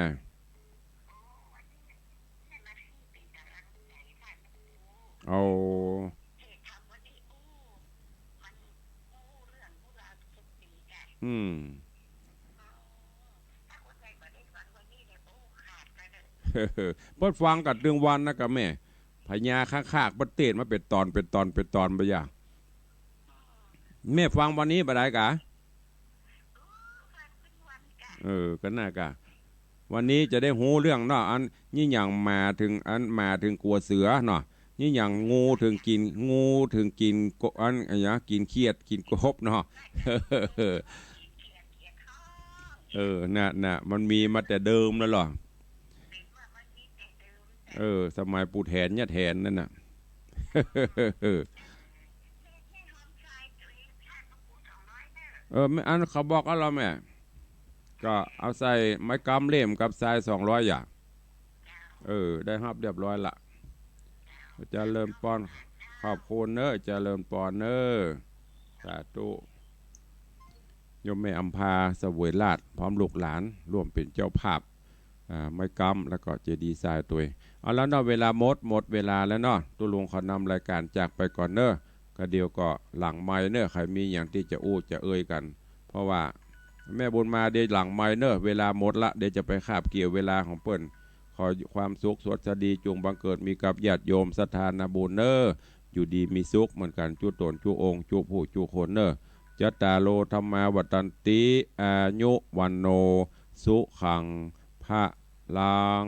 เอา อืม เปิ้นฟังกั๋นตึงวันนะกะแม่ พญาข้างคากเปิ้นเตศน์มาเป๋นต๋อน เป๋นต๋อน เป๋นต๋อนบ่ยะ แม่ฟังวันนี้บ่ได้กะ เออ ก็น่ากะ วันนี้จะได้ฮู้เรื่องเนาะ อันนี้อย่างหมาเถิง อันหมาเถิงกั๋วเสือเนาะ นี่อย่างงูเถิงกิ๋น งูเถิงกิ๋นกบ อัน อะหยัง กิ๋นเขียด กิ๋นกบเนาะ เออ น่ะ น่ะ มันมีมาแต่เดิมแล้วเหรอ เออ สมัยปู่แถนย่าแถนนั่นน่ะ เออ แม่ อันเขาบอกกับเฮาแม่ ก็เอาใส่ไม้กำเล่มกับทรายสองร้อยอย่าง เออ ได้ฮับเรียบร้อยละ เจริญปอน ขอบคุณเนอะ เจริญปอนเนอะ สาธุ โยมแม่อำภา เสวยราช พร้อมลูกหลาน ร่วมเป๋นเจ้าภาพ อ่า ไม้กำ แล้วก็เจดีย์ทรายตวย เอาละเนาะ เวลาหมด หมดเวลาแล้วเนาะ ตุ๊ลุงขอนำรายก๋านจากไปก่อนเนอะ ก็เดี๋ยวก็หลังไมค์เนอะ ใผมีหยังตี้จะอู้จะเอ่ยกั๋น เพราะว่าแม่บุญมาเดี๋ยวหลังไมค์เนอะ เวลาหมดละ เดี๋ยวจะไปคาบเกี่ยวเวลาของเปิ้น ขอความสุขสวัสดีจุ่งบังเกิดมีกับญาติโยมศรัทธานาบุญเนอะ อยู่ดีมีสุขเหมือนกั๋น จุ๊ต๋นจุ๊องค์จุ๊ผู้จุ๊คนเนอะ จัตตาโร ธัมมา วัฑฒันติ อายุ วัณโณ สุขัง พะลัง